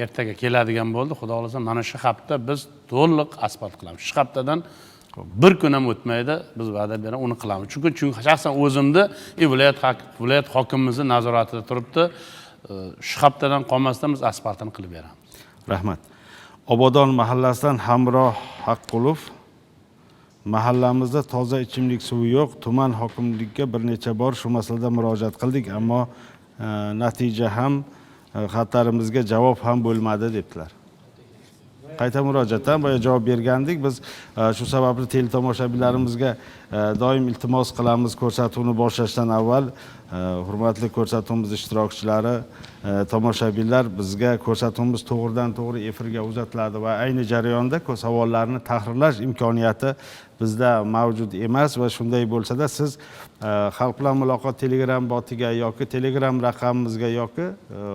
[SPEAKER 2] Ertaga keladigan bo'ldi. Xudo xolasa mana shu hafta biz to'liq asfalt qilamiz. Shu haftadan bir kun ham o'tmaydi, biz va'da beramiz, uni qilamiz. Chunki shaxsan o'zimni viloyat hokimimizni nazoratida turibdi. Shu haftadan qolmasdan biz asfaltini qilib beramiz.
[SPEAKER 1] Rahmat. Obodon mahallasidan Hamroh Haqqulov. Mahallamizda toza ichimlik suvi yo'q. Tuman hokimligiga bir necha bor shu masalada murojaat qildik, ammo natija ham, xatlarimizga javob ham bo'lmadi debdilar. Qayta murojaatdan boya javob bergandik. Biz shu sababli teletomoshabinlarimizga doim iltimos qilamiz, ko'rsatuvni boshlashdan avval hurmatli ko'rsatuvimiz ishtirokchilari, tomoshabinlar, bizga ko'rsatuvimiz to'g'ridan to'g'ri efirga uzatiladi va ayni jarayonda savollarni tahrirlash imkoniyati bizda mavjud emas va shunday bo'lsa-da siz xalq bilan muloqot Telegram botiga yoki Telegram raqamimizga yoki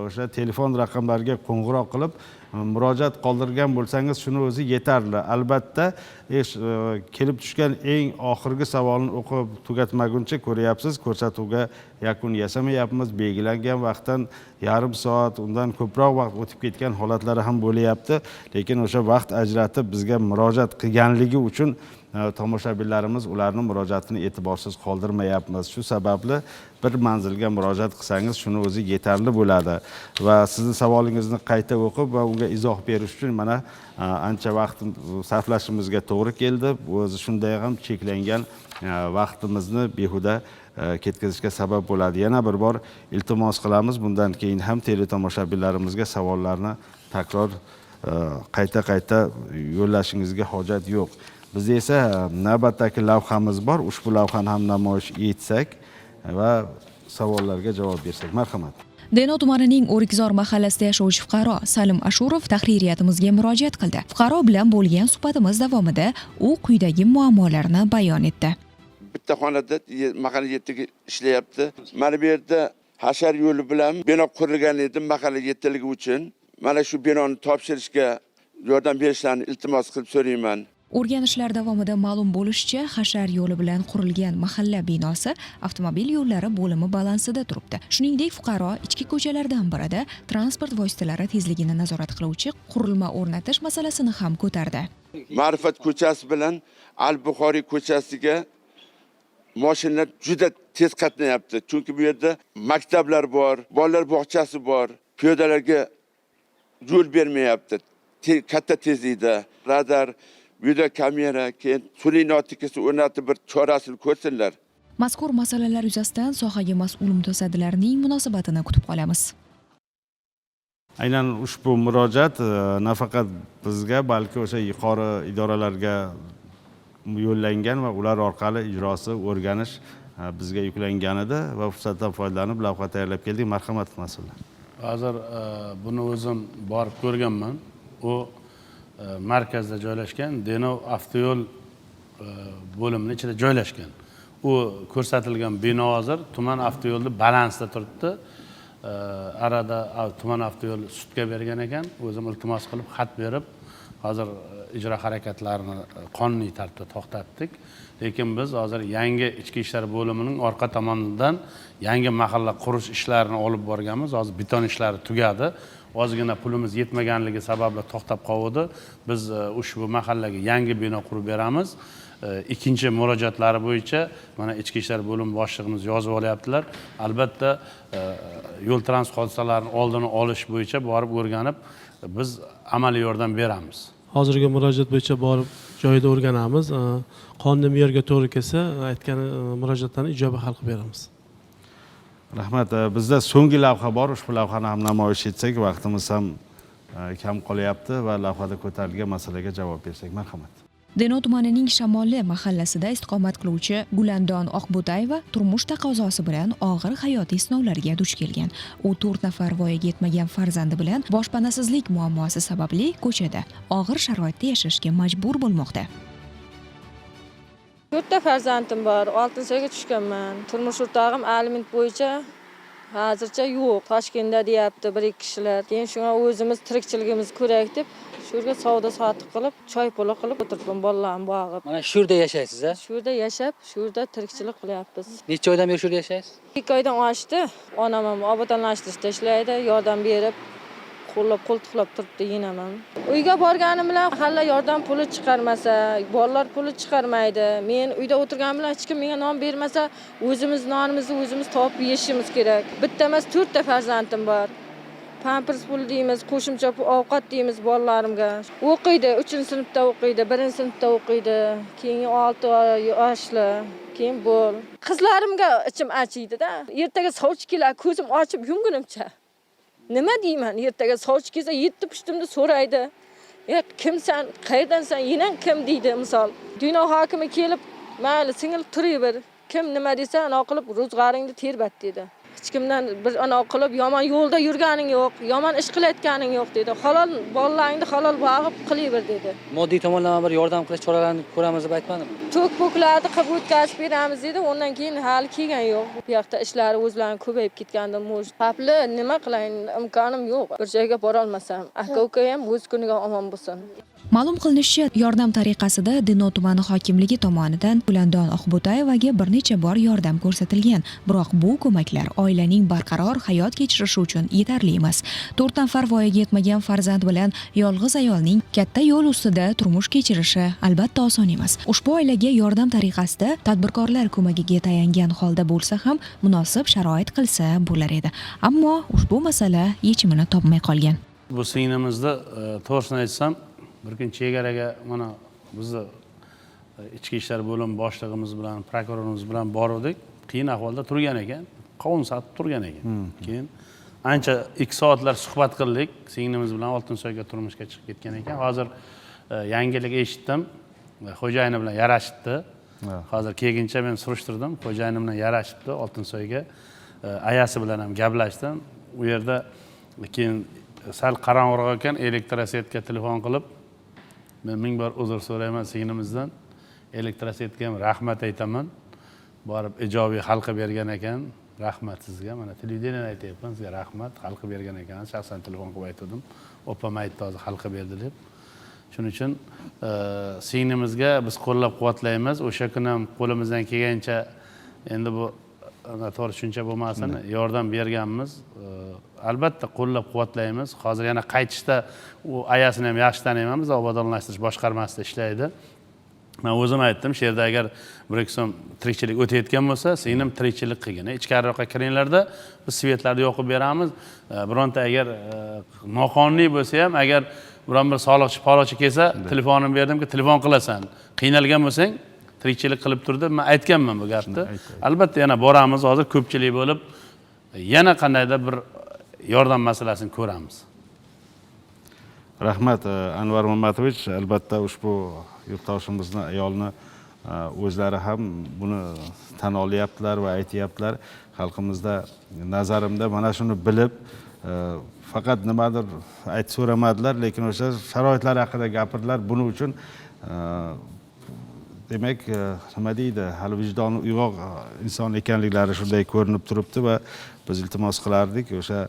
[SPEAKER 1] o'sha telefon raqamlariga qo'ng'iroq qilib murojaat qoldirgan bo'lsangiz, shuni o'zi yetarli. Albatta, kelib tushgan eng oxirgi savolni o'qib tugatmaguncha ko'ryapsiz, ko'rsatuvga yakun yasamayapmiz. Belgilangan vaqtdan yarim soat, undan ko'proq vaqt o'tib ketgan holatlari ham bo'lyapti. Lekin o'sha vaqt ajratib bizga murojaat qilganligi uchun tomoshabinlarimiz ularning murojaatini e'tiborsiz qoldirmayapmiz. Shu sababli bir manzilga murojaat qilsangiz, shuni o'zi yetarli bo'ladi. Va sizning savolingizni qayta o'qib va unga izoh berish uchun mana ancha vaqt sarflashimizga to'g'ri keldi. O'zi shunday ham cheklangan vaqtimizni behuda ketkazishga sabab bo'ladi. Yana bir bor iltimos qilamiz, bundan keyin ham teletomoshabinlarimizga savollarni takror qayta-qayta yo'llashingizga hojat yo'q. Bizda esa navbatdagi lavhamiz bor. Ushbu lavhani ham namoyish etsak va savollarga javob bersak. Marhamat.
[SPEAKER 8] Denov tumanining O'rikzor mahallasida yashovchi fuqaro Salim Ashurov tahririyatimizga murojaat qildi. Fuqaro bilan bo'lgan suhbatimiz davomida u quyidagi muammolarni bayon etdi.
[SPEAKER 14] Bitta xonada mahalla yetiligi ishlayapti. Mana bu yerda hashar yo'li bilan bino qurilgan edi mahalla yetiligi uchun. Mana shu binoni topshirishga yordam berishlarini iltimos qilib so'rayman.
[SPEAKER 8] O'rganishlar davomida ma'lum bo'lishicha, hashar yo'li bilan qurilgan mahalla binosi avtomobil yo'llari bo'limi balansida turibdi. Shuningdek, fuqaro ichki ko'chalardan birida transport vositalari tezligini nazorat qiluvchi qurilma o'rnatish masalasini ham ko'tardi.
[SPEAKER 14] Ma'rifat ko'chasi bilan Al-Buxoriy ko'chasiga mashinalar juda tez qatnayapti. Chunki bu yerda maktablar bor, bolalar bog'chasi bor, piyodalarga yo'l bermayapti. Katta tezlikda radar, video kamera, keyin sun'iy notikasi o'rnatib bir chorasini ko'rsinlar.
[SPEAKER 8] Mazkur masalalar yuzasidan sohaga mas'ul mutasaddilarning munosabatini kutib qolamiz.
[SPEAKER 1] Aynan ushbu murojaat nafaqat bizga, balki o'sha yuqori idoralarga yo'llangan va ular orqali ijrosi o'rganish bizga yuklangan edi va fursatdan foydalanib lavha tayyorlab keldik. Marhamat, mas'ullar.
[SPEAKER 2] Hozir buni o'zim borib ko'rganman. U markazda joylashgan Denov avtoyo'l bo'limining ichida joylashgan. U ko'rsatilgan bino hozir tuman avtoyo'lda balansda turibdi. Arada tuman avtoyo'l sudga bergan ekan. O'zim iltimos qilib xat berib, hozir ijro harakatlarini qonuniy tartibda to'xtatdik. Lekin biz hozir yangi ichki ishlar bo'limining orqa tomonidan yangi mahalla qurish ishlarini olib borganmiz. Hozir beton ishlari tugadi. Ozgina pulimiz yetmaganligi sababli to'xtab qoldi. Biz ushbu mahallaga yangi bino qurib beramiz. Ikkinchi murojaatlari bo'yicha mana ichki ishlar bo'limi boshlig'imiz yozib olyaptilar. Albatta, yo'l transport hodisalarini oldini olish bo'yicha borib o'rganib, biz amaliy yordam beramiz.
[SPEAKER 15] Hozirgi murojaat bo'yicha borib joyida o'rganamiz. Qonuniy me'yorga to'g'ri kelsa, aytgan murojaatlarni ijobiy hal qilib beramiz.
[SPEAKER 1] Rahmat. Bizda so'nggi lavha bor. Ushbu lavhani ham namoyish etsak, vaqtimiz ham kam qolyapti va lavhada ko'tarilgan masalaga javob bersak, marhamat.
[SPEAKER 8] Denov tumanining Shamolli mahallasida istiqomat qiluvchi Gulandon Oqbutayeva turmush taqozosi bilan og'ir hayotiy sinovlarga duch kelgan. U 4 nafar voyaga yetmagan farzandi bilan boshpanasizlik muammosi sababli ko'chada og'ir sharoitda yashashga majbur bo'lmoqda.
[SPEAKER 16] 4 ta farzandim bor, 6-ga tushganman. Turmush o'rtog'im aliment bo'yicha hozircha yo'q. Toshkentda deyapti 1-2 kishilar. Keyin shunga o'zimiz tirikchiligimizni ko'raylik deb shu yerga savdo sotiq qilib, choy puli qilib o'tiribman, bolalarimni boqib.
[SPEAKER 7] Mana shu yerda yashaysiz, a?
[SPEAKER 16] Shu yerda yashab, shu yerda tirikchilik qilyapmiz.
[SPEAKER 7] Necha oydan beri shu yerda yashaysiz?
[SPEAKER 16] 2 oydan oshdi. Onam ham obodonlashtirishda ishlaydi, yordam berib, qo'llab qo'ltiqlab turibdi yenam ham. Uyga borganim bilan mahalla yordam puli chiqarmasa, bolalar puli chiqarmaydi. Men uyda o'tirganim bilan hech kim menga non bermasa, o'zimiz nonimizni o'zimiz topib yeyishimiz kerak. Bitta emas, 4 ta farzandim bor. Pampers puli deymiz, qo'shimcha ovqat deymiz bolalarimga. O'qiydi, 3-sinfda o'qiydi, 1-sinfda o'qiydi, keyin 6 yoshli, keyin bo'l. Qizlarimga ichim achiydi-da. Ertaga sovchi keladi, ko'zim ochib yumgunimcha. Nima deyman? Ertaga sovchi kelsa 7 pushtimni so'raydi. Ya kimsan, qayerdansan, yenang kim deydi misol. Dunyo hokimi kelib, mayli singil turaver, kim nima desa ana qilib ro'zg'oringni terbat dedi. Hech kimdan bir ana qilib yomon yo'lda yurganing yo'q, yomon ish qilayotganing yo'q dedi. Halol bolalaringni halol boqib qilaver dedi.
[SPEAKER 7] Moddiy tomonlama bir yordam qilish choralarini ko'ramiz deb aytmadimi?
[SPEAKER 16] Tok-poklarni qilib o'tkazib beramiz dedi. Undan keyin hali kelgan yo'q. Bu yoqda ishlari o'zlari ko'payib ketgandi. Xavfli nima qilayin, imkonim yo'q. Bir joyga bora olmasam, aka-uka ham o'z kuniga omon bo'lsin.
[SPEAKER 8] Ma'lum qilinishicha, yordam tariqasida Denov tumani hokimligi tomonidan Gulandon Oqbo'tayevaga bir necha bor yordam ko'rsatilgan, biroq bu ko'maklar oilaning barqaror hayot kechirishi uchun yetarli emas. 4 nafar voyaga yetmagan farzand bilan yolg'iz ayolning katta yo'l ustida turmush kechirishi albatta oson emas. Ushbu oilaga yordam tariqasida tadbirkorlar ko'magiga tayangan holda bo'lsa ham munosib sharoit qilsa bo'lar edi. Ammo ushbu masala yechimini topmay qolgan.
[SPEAKER 2] Bu singlimizni to'g'risini aytsam, bir kun chegaraga mana bizni ichki ishlar bo'limi boshlig'imiz bilan, prokurorimiz bilan bordik. Qiyin ahvolda turgan ekan, qovun sotib turgan ekan. Keyin ancha 2 soatlar suhbat qildik. Singlimiz bilan Oltinsoyga turmushga chiqib ketgan ekan. Hozir yangilik eshitdim. Xo'jayini bilan yarashibdi. Hozir kelguncha men surishtirdim. Xo'jayini bilan yarashibdi Oltinsoyga. Ayasi bilan ham gaplashdim. U yerda keyin sal qorong'iroq ekan, elektrosetga telefon qilib, men 1000 bor uzr so'rayman singlimizdan. Elektrosetga ham rahmat aytaman. Borib ijobiy hal qilib bergan ekan. Rahmat sizga. Mana televideniyada aytyapman sizga, rahmat, hal qilib bergan ekan. Shaxsan telefon qilib aytgandim. Opam aytdi, hozir hal qilib berdi deb. Shuning uchun singlimizga biz qo'llab-quvvatlaymiz. O'sha kuni ham qo'limizdan kelgancha, endi bu noto'g'ri tushuncha bo'lmasin, yordam berganmiz. Albatta qo'llab-quvvatlaymiz. Hozir yana qaytishda u ayasini ham yaxshi taniyman, biz obodonlashtirish boshqarmasida ishlaydi. Men o'zim aytdim, shu yerda agar 1-2 so'm tirikchilik o'tayotgan bo'lsa, singlim tirikchilik qilgin. Ichkariroqqa kiringlarda, biz svetlarni yoqib beramiz. Bironta agar noqonuniy bo'lsa ham, agar biron bir soliqchi, polochi kelsa, telefonimni berdimki, telefon qilasan. Qiynalgan bo'lsang, tirikchilik qilib tur deb men aytganman bu gapni. Albatta yana boramiz, hozir ko'pchilik bo'lib yana qandaydir bir yordam masalasini ko'ramiz.
[SPEAKER 1] Rahmat Anvar Mamatovich. Albatta ushbu yurtdoshimizni, ayolni o'zlari ham buni tan olyaptilar va aytyaptilar. Xalqimizda nazarimda mana shuni bilib, faqat nimadir aytib so'ramadilar, lekin o'sha sharoitlar haqida gapirdilar. Buning uchun demak, nima deydi, hali vijdoni uyg'oq inson ekanliklari shunday ko'rinib turibdi va biz iltimos qilardik, o'sha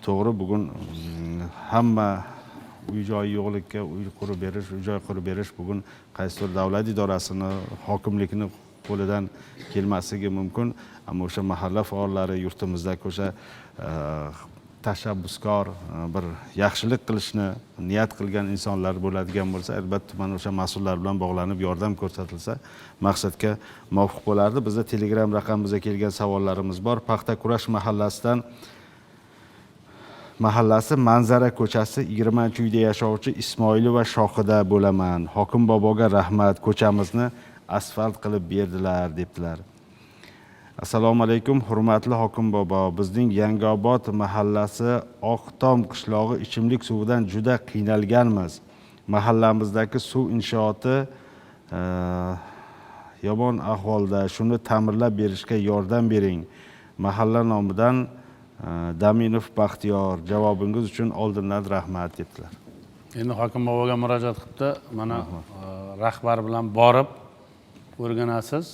[SPEAKER 1] to'g'ri bugun hamma uy joyi yo'qlikka uy qurib berish, uy joy qurib berish bugun qaysidir davlat idorasini, hokimlikni qo'lidan kelmasligi mumkin, ammo o'sha mahalla faollari, yurtimizdagi o'sha tashabbuskor, bir yaxshilik qilishni niyat qilgan insonlar bo'ladigan bo'lsa, albatta tuman o'sha mas'ullar bilan bog'lanib yordam ko'rsatilsa maqsadga muvofiq bo'lardi. Bizda Telegram raqamimizga kelgan savollarimiz bor. Paxtakurash mahallasi Manzara ko'chasi 20-uyda yashovchi Ismoilova Shohida bo'laman. Hokim boboga rahmat, ko'chamizni asfalt qilib berdilar debdilar. Assalomu alaykum hurmatli hokim bobo. Bizning Yangiobod mahallasi Oqtom qishlog'i ichimlik suvidan juda qiynalganmiz. Mahallamizdagi suv inshooti yomon ahvolda, shuni ta'mirlab berishga yordam bering. Mahalla nomidan Daminov Baxtiyor, javobingiz uchun oldindan rahmat debdilar.
[SPEAKER 2] Endi hokim boboga murojaat qilibdi. Mana rahbar bilan borib o'rganasiz.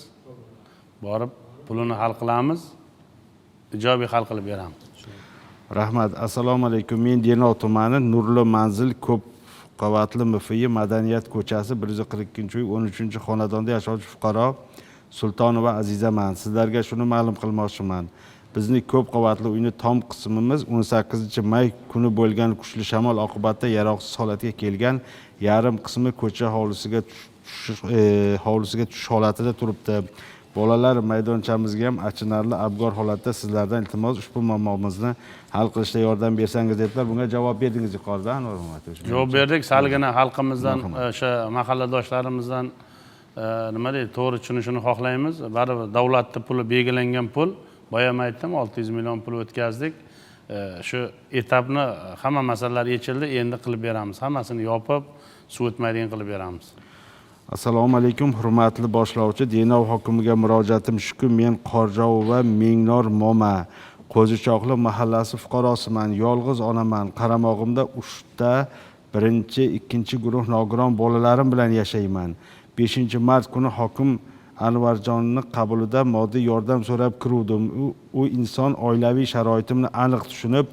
[SPEAKER 2] Borib pulini hal qilamiz, ijobiy hal qilib beramiz.
[SPEAKER 1] Rahmat. Assalomu alaykum. Men Denov tumani Nurli manzil ko'p qavatli MFI Madaniyat ko'chasi 142-uy 13-xonadonda yashovchi fuqaro Sultonova Azizaman. Sizlarga shuni ma'lum qilmoqchiman. Bizni ko'p qavatli uyni tom qismimiz 18 may kuni bo'lgan kuchli shamol oqibatida yaroqsiz holatga kelgan, yarim qismi ko'cha hovlisiga tushish holatida turibdi. Bolalar maydonchamizga ham achinarli abgor holatda. Sizlardan iltimos, ushbu muammomizni hal qilishda yordam bersangiz debdilar. Bunga javob berdingiz yuqorida, Anvar Mamatovich.
[SPEAKER 2] Javob berdik. Salgina xalqimizdan, o'sha mahalladoshlarimizdan nima deydi, to'g'ri tushunishini xohlaymiz. Baribir davlatni puli, belgilangan pul, boya ham aytdim, 600 million pul o'tkazdik. Shu etapni hamma masalalar yechildi, endi qilib beramiz. Hammasini yopib, suv o'tmaydigan qilib beramiz.
[SPEAKER 1] Assalomu alaykum hurmatli boshlovchi. Denov hokimiga murojaatim shuki, men Qorjovova Mingnor Moma, Qo'zichoqli mahallasi fuqarosiman, yolg'iz onaman. Qaramog'imda 3ta birinchi, ikkinchi guruh nogiron bolalarim bilan yashayman. 5-mart kuni hokim Anvarjonni qabulida moddiy yordam so'rab kiruvdim. U inson oilaviy sharoitimni aniq tushunib,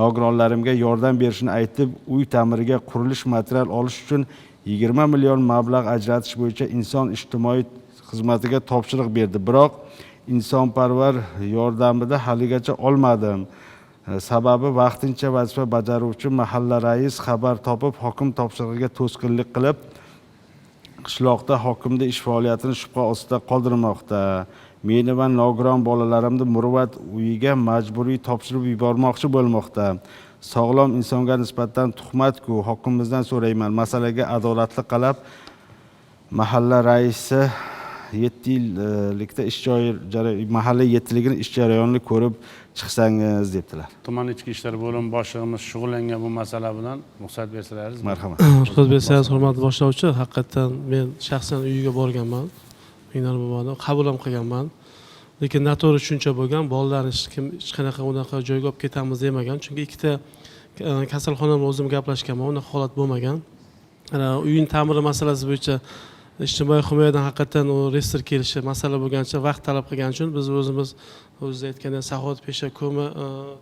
[SPEAKER 1] nogironlarimga yordam berishini aytib, uy ta'miriga qurilish material olish uchun 20 million mablag' ajratish bo'yicha inson ijtimoiy xizmatiga topshiriq berdi. Biroq insonparvar yordamida haligacha olmadim. Sababi vaqtincha vazifa bajaruvchi mahalla rais xabar topib, hokim topshirig'iga to'sqinlik qilib, qishloqda hokimda ish faoliyatini shubha ostida qoldirmoqda. Meni va nogiron bolalarimni murvat uyiga majburiy topshirib yubormoqchi bo'lmoqda. Sog'lom insonga nisbatan tuhmat-ku. Hokimimizdan so'rayman, masalaga adolatli qarab, mahalla raisi 7 yillikda ish joyi mahalla yettiligini ish jarayonini ko'rib chiqsangiz debdilar.
[SPEAKER 2] Tuman ichki ishlar bo'limi boshlig'imiz shug'ullangan bu masala bilan, ruxsat bersalaringiz.
[SPEAKER 1] Marhamat.
[SPEAKER 15] Ruxsat bersangiz, hurmatli boshlovchi, haqiqatdan men shaxsan uyiga borganman. Mingnor boboni qabul ham qilganman. Lekin noto'g'ri tushuncha bo'lgan, bolalarni hech kim hech qanaqa unaqa joyga olib ketamiz demagan. Chunki ikkita kasalxona bilan o'zim gaplashganman, unaqa holat bo'lmagan. Ana uyning ta'miri masalasi bo'yicha Ijtimoiy himoyadan haqiqatdan u reyestr kelishi masala bo'lganicha vaqt talab qilgani uchun biz o'zimiz o'zingiz aytgandek Saxovatpesha ko'mi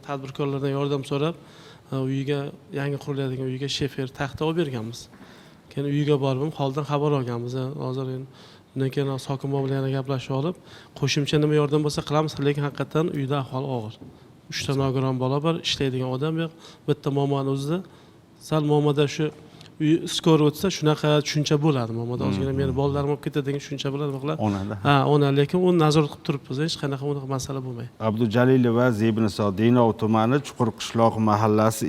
[SPEAKER 15] tadbirkorlardan yordam so'rab uyiga, yangi quriladigan uyga shefer taxta olib berganmiz. Keyin uyiga borib holdan xabar olganmiz. Hozir endi undan keyin Sokin bobo bilan yana gaplashib olib, qo'shimcha nima yordam bo'lsa qilamiz, lekin haqiqatdan uyda ahvol og'ir. 3 ta nogiron bola bor, ishlaydigan odam yo'q. Bitta muammoni o'zida sal muammoda shu uy skor o'tsa shunaqa tushuncha bo'ladi. Muammoda ozgina meni bolalarim olib ketadi degan tushuncha bo'ladi.
[SPEAKER 1] Onada.
[SPEAKER 15] Ha, ona, lekin uni nazorat qilib turibmiz, hech qanaqa unaqa masala bo'lmaydi.
[SPEAKER 1] Abdujalilova Zebiniso, Denov tumani Chuqur qishloq mahallasi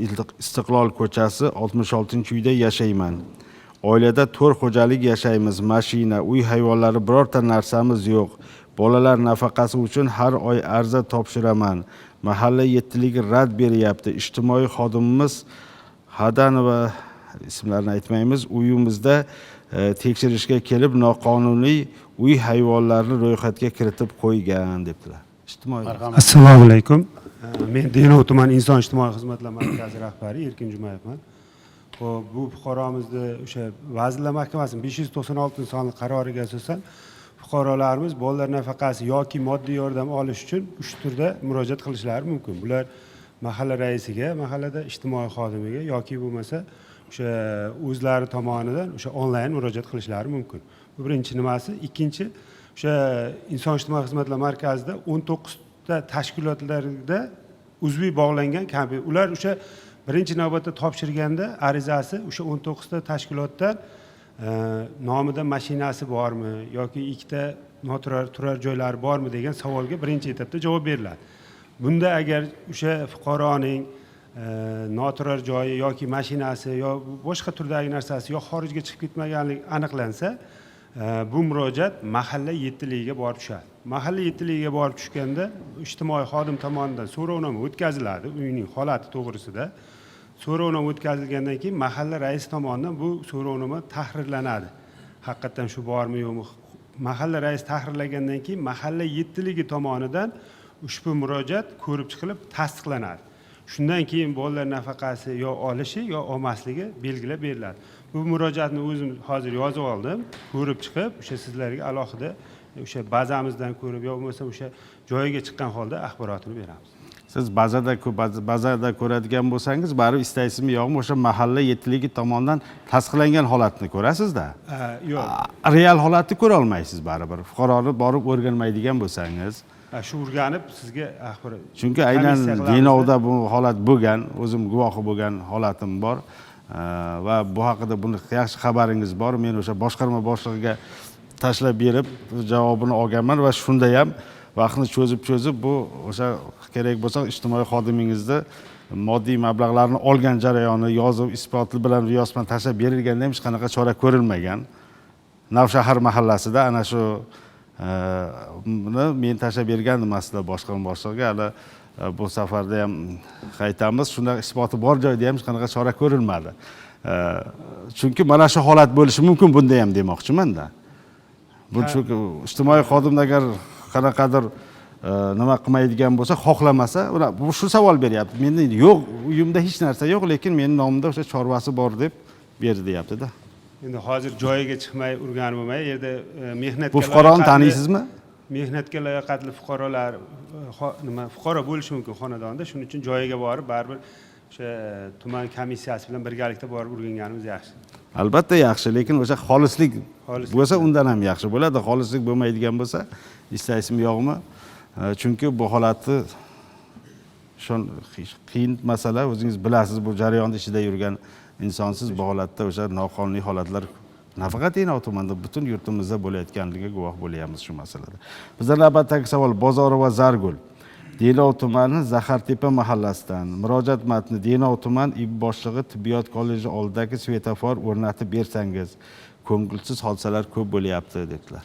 [SPEAKER 1] Istiqlol ko'chasi 66-uyda yashayman. Oilada 4 xo'jalik yashaymiz. Mashina, uy hayvonlari, birorta narsamiz yo'q. Bolalar nafaqasi uchun har oy arza topshiraman. Mahalla yettiligi rad beryapti. Ijtimoiy xodimimiz Hadanova, ismlarini aytmaymiz, uyimizda tekshirishga kelib noqonuniy uy hayvonlarini ro'yxatga kiritib qo'ygan debdilar. Ijtimoiy.
[SPEAKER 17] Assalomu alaykum. Men Denov tuman inson ijtimoiy xizmatlar markazi rahbari Erkin Jumayevman. Xo'p, bu fuqaromizni o'sha Vazirlar Mahkamasining 596 sonli qaroriga asosan fuqarolarimiz bolalar nafaqasi yoki moddiy yordam olish uchun 3 turda murojaat qilishlari mumkin. Bular mahalla raisiga, mahallada ijtimoiy xodimiga yoki bo'lmasa o'sha o'zlari tomonidan o'sha onlayn murojaat qilishlari mumkin. Bu birinchi nimasi. Ikkinchi, o'sha inson ijtimoiy xizmatlar markazida 19 ta tashkilotlarda uzviy bog'langan kompyuter. Ular o'sha birinchi navbatda topshirganda arizasi o'sha 19 ta tashkilotdan nomida mashinasi bormi yoki ikkita noturar turar joylari bormi degan savolga birinchi etapda javob beriladi. Bunda agar o'sha fuqaroning noturar joyi yoki mashinasi yo boshqa turdagi narsasi yo xorijga chiqib ketmaganligi aniqlansa, bu murojaat mahalla yettiligiga borib tushadi. Mahalla yettiligiga borib tushganda ijtimoiy xodim tomonidan so'rovnoma o'tkaziladi uyning holati to'g'risida. So'rovnoma o'tkazilgandan keyin mahalla raisi tomonidan bu so'rovnoma tahrirlanadi. Haqiqatdan shu bormi yo'qmi? Mahalla raisi tahrirlagandan keyin mahalla yettiligi tomonidan ushbu murojaat ko'rib chiqilib tasdiqlanadi. Shundan keyin bolalar nafaqasi yo olishi yo olmasligi belgilab beriladi. Bu murojaatni o'zim hozir yozib oldim, ko'rib chiqib o'sha sizlarga alohida o'sha bazamizdan ko'rib yo bo'lmasa o'sha joyiga chiqqan holda axborotini beramiz.
[SPEAKER 1] Siz bazada ko'radigan bo'lsangiz, baribir istaysizmi yo'qmi o'sha mahalla yettiligi tomonidan tasdiqlangan holatni ko'rasizda.
[SPEAKER 17] Yo'q.
[SPEAKER 1] Real holatni ko'ra olmaysiz baribir. Fuqaroni borib o'rganmaydigan bo'lsangiz.
[SPEAKER 17] Shu o'rganib sizga axborot.
[SPEAKER 1] Chunki aynan Denovda bu holat bo'lgan, o'zim guvohi bo'lgan holatim bor va bu haqida buni yaxshi xabaringiz bor. Men o'sha boshqarma boshlig'iga tashlab berib javobini olganman va shunda ham vaqtni cho'zib bu o'sha kerak bo'lsa ijtimoiy xodimingizni moddiy mablag'larni olgan jarayoni yozib isboti bilan riyos bilan tashlab berilganda ham hech qanaqa chora ko'rilmagan. Navshahar mahallasida ana shu men tashlab bergandim aslida boshqarma boshlig'iga, hali bu safarda ham qaytamiz. Shunda isboti bor joyda ham hech qanaqa chora ko'rilmadi. Chunki mana shu holat bo'lishi mumkin bunda ham demoqchiman-da. Bu chunki ijtimoiy xodimda agar qanaqadir nima qilmaydigan bo'lsa, xohlamasa, ular bu shu savol beryapti. Menda yo'q, uyimda hech narsa yo'q, lekin meni nomimda o'sha chorvasi bor deb berdi deyapti-da.
[SPEAKER 17] Endi hozir joyiga chiqmay urganib bo'lmaydi. Yerda mehnatga
[SPEAKER 1] Bu fuqaroni taniysizmi?
[SPEAKER 17] Mehnatga layoqatli fuqarolar nima fuqaro bo'lishi mumkin xonadonda. Shuning uchun joyiga borib baribir o'sha tuman komissiyasi bilan birgalikda borib o'rganganimiz yaxshi.
[SPEAKER 1] Albatta yaxshi, lekin o'sha xolislik bo'lsa undan ham yaxshi bo'ladi. Xolislik bo'lmaydigan bo'lsa, istaysizmi yo'qmi? Chunki bu holatni qiyin masala, o'zingiz bilasiz, bu jarayonda ichida yurgan insonsiz bu holatda o'sha noqonuniy holatlar nafaqat Denov tumanida, butun yurtimizda bo'layotganligiga guvoh bo'lyapmiz shu masalada. Bizda navbatdagi savol Bozorova Zargul, Denov tumani Zahartepa mahallasidan. Murojaat matni: Denov tuman IB boshlig'i tibbiyot kolleji oldidagi svetofor o'rnatib bersangiz, ko'ngilsiz hodisalar ko'p bo'lyapti dedilar.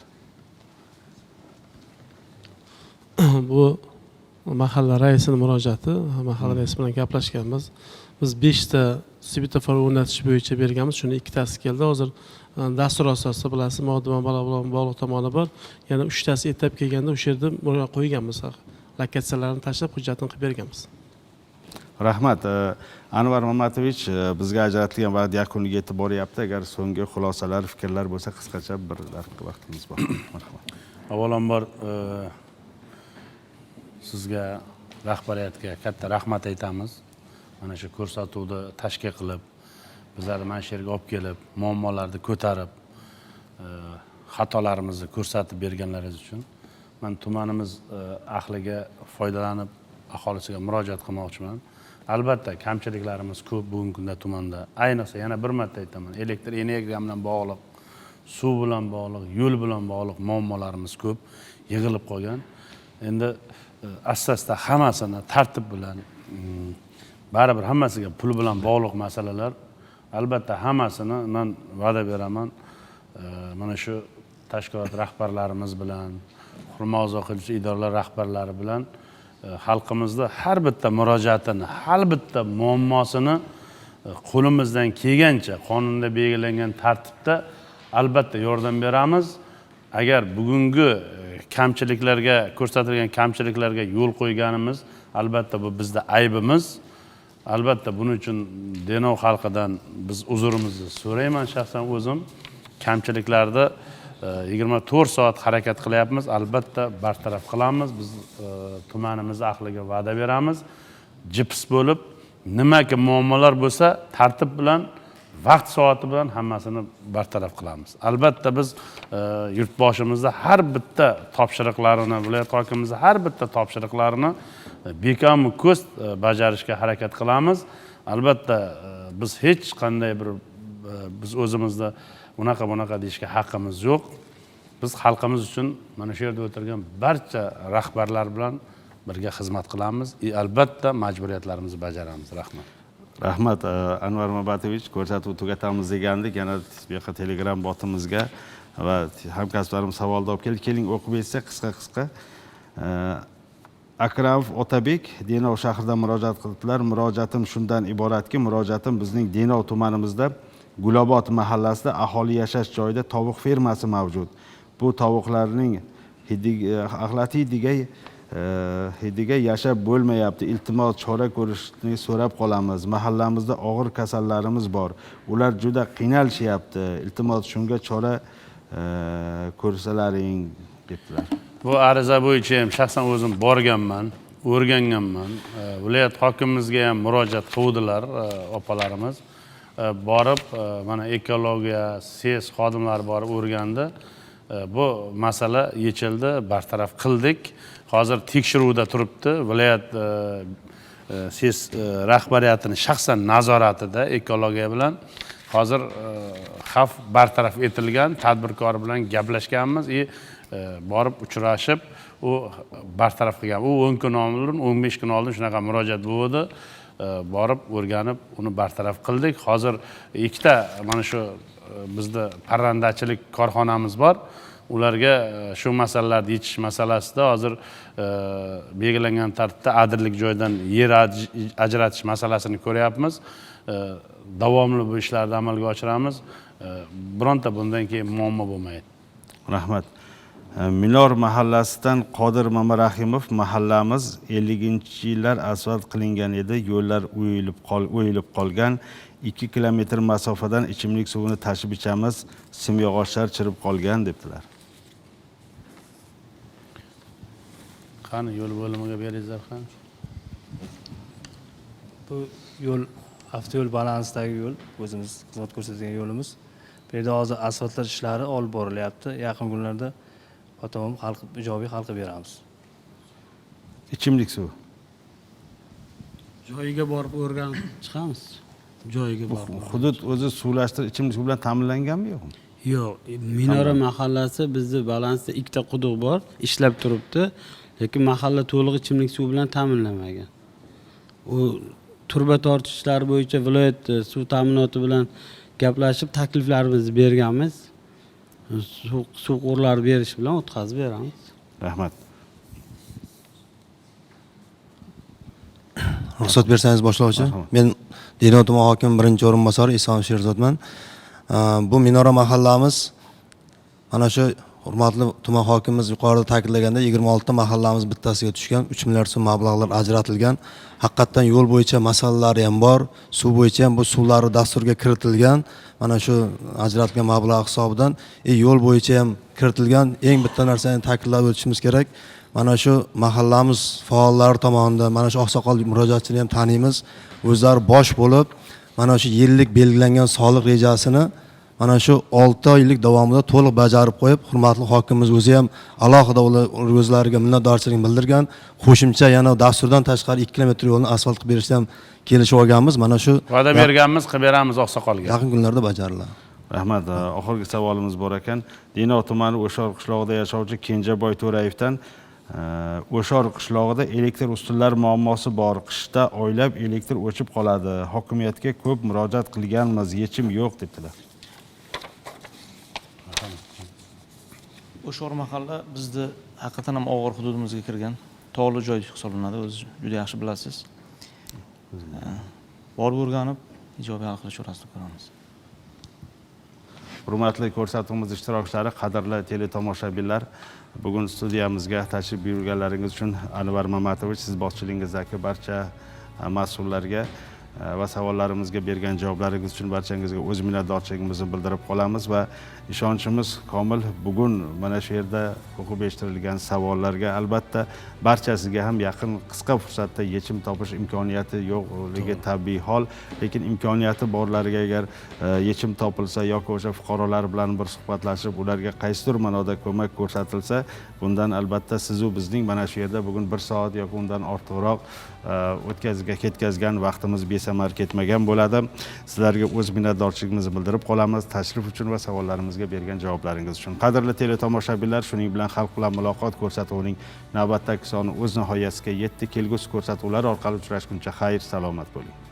[SPEAKER 15] Bu mahalla raisining murojaati. Mahalla raisi bilan gaplashganmiz. Biz 5 ta svetofor o'rnatish bo'yicha berganmiz. Shuni ikkitasi keldi. Hozir dastur asosida bilasiz, moddiy mablag' bilan bog'liq tomoni bor. Yana 3 tasi etap kelganda o'sha yerda qo'yganmiz. Lokatsiyalarni tashlab hujjatini qilib berganmiz.
[SPEAKER 1] Rahmat, Anvar Mamatovich, bizga ajratilgan vaqt yakuniga yetib boryapti. Agar so'nggi xulosalar, fikrlar bo'lsa, qisqacha bir daqiqa vaqtimiz bor. Marhamat.
[SPEAKER 2] Avvalambor sizga, rahbariyatga katta rahmat aytamiz. Mana shu ko'rsatuvni tashkil qilib, bizlarni mana shu yerga olib kelib, muammolarni ko'tarib, xatolarimizni ko'rsatib berganlaringiz uchun men tumanimiz ahliga foydalanib aholisiga murojaat qilmoqchiman. Albatta kamchiliklarimiz ko'p bugungi kunda tumanda. Ayniqsa yana bir marta aytaman, elektr energiya bilan bog'liq, suv bilan bog'liq, yo'l bilan bog'liq muammolarimiz ko'p yig'ilib qolgan. Endi asta-asta hammasini tartib bilan, baribir hammasiga pul bilan bog'liq masalalar, albatta hammasini men va'da beraman. Mana shu tashkilot rahbarlarimiz bilan, hurmat qiluvchi idoralar rahbarlari bilan xalqimizda har bitta murojaatini, har bitta muammosini qo'limizdan kelgancha qonunda belgilangan tartibda albatta yordam beramiz. Agar bugungi kamchiliklarga, ko'rsatilgan kamchiliklarga yo'l qo'yganimiz, albatta bu bizda aybimiz. Albatta buning uchun Denov xalqidan biz uzrimizni so'rayman shaxsan o'zim. Kamchiliklarda 24 soat harakat qilyapmiz, albatta bartaraf qilamiz. Biz tumanimiz ahliga va'da beramiz. Jips bo'lib, nimaki muammolar bo'lsa, tartib bilan, vaqt soati bilan hammasini bartaraf qilamiz. Albatta biz yurtboshimizda har bitta topshiriqlarini, viloyat hokimimizni har bitta topshiriqlarini bekamu ko'st bajarishga harakat qilamiz. Albatta biz hech qanday bir biz o'zimizda unaqa bunaqa deyishga haqqimiz yo'q. Biz xalqimiz uchun mana shu yerda o'tirgan barcha rahbarlar bilan birga xizmat qilamiz. Albatta majburiyatlarimizni bajaramiz. Rahmat.
[SPEAKER 1] Rahmat Anvar Mamatovich, ko'rsatuv tugatamiz degandik. Yana bu yoqqa Telegram botimizga va hamkasblarimiz savolni olib keldi. Keling, o'qib etsak qisqa-qisqa. Akramov Otabek Denov shahridan murojaat qildilar. Murojaatim shundan iboratki, murojaatim bizning Denov tumanimizda Gulobod mahallasida aholi yashash joyida tovuq fermasi mavjud. Bu tovuqlarning axlati hidiga yashab bo'lmayapti. Iltimos, chora ko'rishni so'rab qolamiz. Mahallamizda og'ir kasallarimiz bor. Ular juda qiynalishyapti. Iltimos, shunga chora ko'rsalaring debdilar.
[SPEAKER 2] Bu ariza bo'yicha ham shaxsan o'zim borganman, o'rganganman. Viloyat hokimimizga ham murojaat qildilar opalarimiz. Borib mana ekologiya, SES xodimlari borib o'rgandi. Bu masala yechildi, bartaraf qildik. Hozir tekshiruvda turibdi. Viloyat SES rahbariyatining shaxsan nazoratida ekologiya bilan hozir xavf bartaraf etilgan. Tadbirkor bilan gaplashganmiz, borib uchrashib, u bartaraf qilgan. U 10 kun oldin, 15 kun oldin shunaqa murojaat bo'ldi. Borib o'rganib, uni bartaraf qildik. Hozir ikkita mana shu bizda parrandachilik korxonamiz bor. Ularga shu masalalarni yechish masalasida hozir belgilangan tartibda adirlik joydan yer ajratish masalasini ko'ryapmiz. Davomli bu ishlarni amalga oshiramiz. Bironta bundan keyin muammo bo'lmaydi.
[SPEAKER 1] Rahmat. Minor mahallasidan Qodir Mamarahimov, mahallamiz 50-yillar asfalt qilingan edi, yo'llar o'yilib qolgan. 2 kilometr masofadan ichimlik suvini tashib ichamiz, simyog'ochlar chirib qolgan debdilar.
[SPEAKER 2] Qani yo'l bo'limiga beringizlar qani.
[SPEAKER 6] Bu yo'l avtoyo'l balansidagi yo'l, o'zimiz xizmat ko'rsatadigan yo'limiz. Bu yerda hozir asfaltlash ishlari olib borilyapti. Yaqin kunlarda batamom hal qilib, ijobiy hal qilib beramiz.
[SPEAKER 1] Ichimlik suvi.
[SPEAKER 3] Joyiga borib o'rganib chiqamiz. Joyiga borib.
[SPEAKER 1] Hudud o'zi suvlashtirish ichimlik suvi bilan ta'minlanganmi yo'qmi?
[SPEAKER 3] Yo'q, Minora mahallasi bizni balansda ikkita quduq bor, ishlab turibdi, lekin mahalla to'liq ichimlik suvi bilan ta'minlanmagan. U turba tortishlar bo'yicha viloyat suv ta'minoti bilan gaplashib takliflarimizni berganmiz. Suv quvurlari berish bilan o'tkazib beramiz.
[SPEAKER 1] Rahmat.
[SPEAKER 18] Ruxsat bersangiz boshlovchi, men Denov tuman hokimi birinchi o'rinbosari Islom Sherzodman. Bu Minora mahallamiz mana shu Hurmatli tuman hokimimiz yuqorida ta'kidlagandek, 26 ta mahallamiz bittasiga tushgan, 3 milliard so'm mablag'lar ajratilgan. Haqiqatdan yo'l bo'yicha masalalari ham bor, suv bo'yicha ham bu suvlari dasturga kiritilgan. Mana shu ajratilgan mablag' hisobidan yo'l bo'yicha ham kiritilgan. Eng bitta narsani ta'kidlab o'tishimiz kerak. Mana shu mahallamiz faollari tomonidan mana shu oqsoqol murojaatchini ham taniymiz. O'zlari bosh bo'lib, mana shu yillik belgilangan soliq rejasini mana shu 6 oylik davomida to'liq bajarib qo'yib, hurmatli hokimimiz o'zi ham alohida ular o'zlariga minnatdorchilik bildirgan. Qo'shimcha yana dasturdan tashqari 2 kilometr yo'lni asfalt qilib berishdan ham kelishib olganmiz. Mana shu
[SPEAKER 2] va'da berganmiz, qilib beramiz oqsoqolga.
[SPEAKER 18] Yaqin kunlarda bajariladi.
[SPEAKER 1] Rahmat. Oxirgi savolimiz bor ekan. Denov tumani O'shor qishlog'ida yashovchi Kenjaboy To'rayevdan O'shor qishlog'ida elektr ustunlar muammosi bor. Qishda oylab elektr o'chib qoladi. Hokimiyatga ko'p murojaat qilganmiz, yechim yo'q debdilar.
[SPEAKER 5] O'shor mahalla bizni haqiqatan ham og'ir hududimizga kirgan tog'li joy hisoblanadi, o'zi juda yaxshi bilasiz. Borib o'rganib, ijobiy hal qilish chorasini ko'ramiz.
[SPEAKER 1] Hurmatli ko'rsatuvimiz ishtirokchilari, qadrli teletomoshabinlar, bugun studiyamizga tashrif buyurganlaringiz uchun Anvar Mamatovich, siz boshchiliginizdagi barcha mas'ullarga va savollarimizga bergan javoblaringiz uchun barchangizga o'z minnatdorchiligimizni bildirib qolamiz va ishonchimiz komil, bugun mana shu yerda o'qib eshittirilgan savollarga albatta barchasiga ham yaqin qisqa fursatda yechim topish imkoniyati yo'qligi tabiiy hol, lekin imkoniyati borlariga agar yechim topilsa yoki o'sha fuqarolar bilan bir suhbatlashib ularga qaysidir ma'noda ko'mak ko'rsatilsa, bundan albatta siz u bizning mana shu yerda bugun 1 soat yoki undan ortiqroq o'tkazgan ketkazgan vaqtimiz besamar ketmagan bo'ladi. Sizlarga o'z minnatdorchiligimizni bildirib qolamiz tashrif uchun va savollarimizga bergan javoblaringiz uchun. Qadrli teletomoshabinlar, shuning bilan Xalq bilan muloqot ko'rsatuvining navbatdagi soni o'z nihoyasiga yetdi. Kelgusi ko'rsatuvlar orqali uchrashguncha xayr, salomat bo'ling.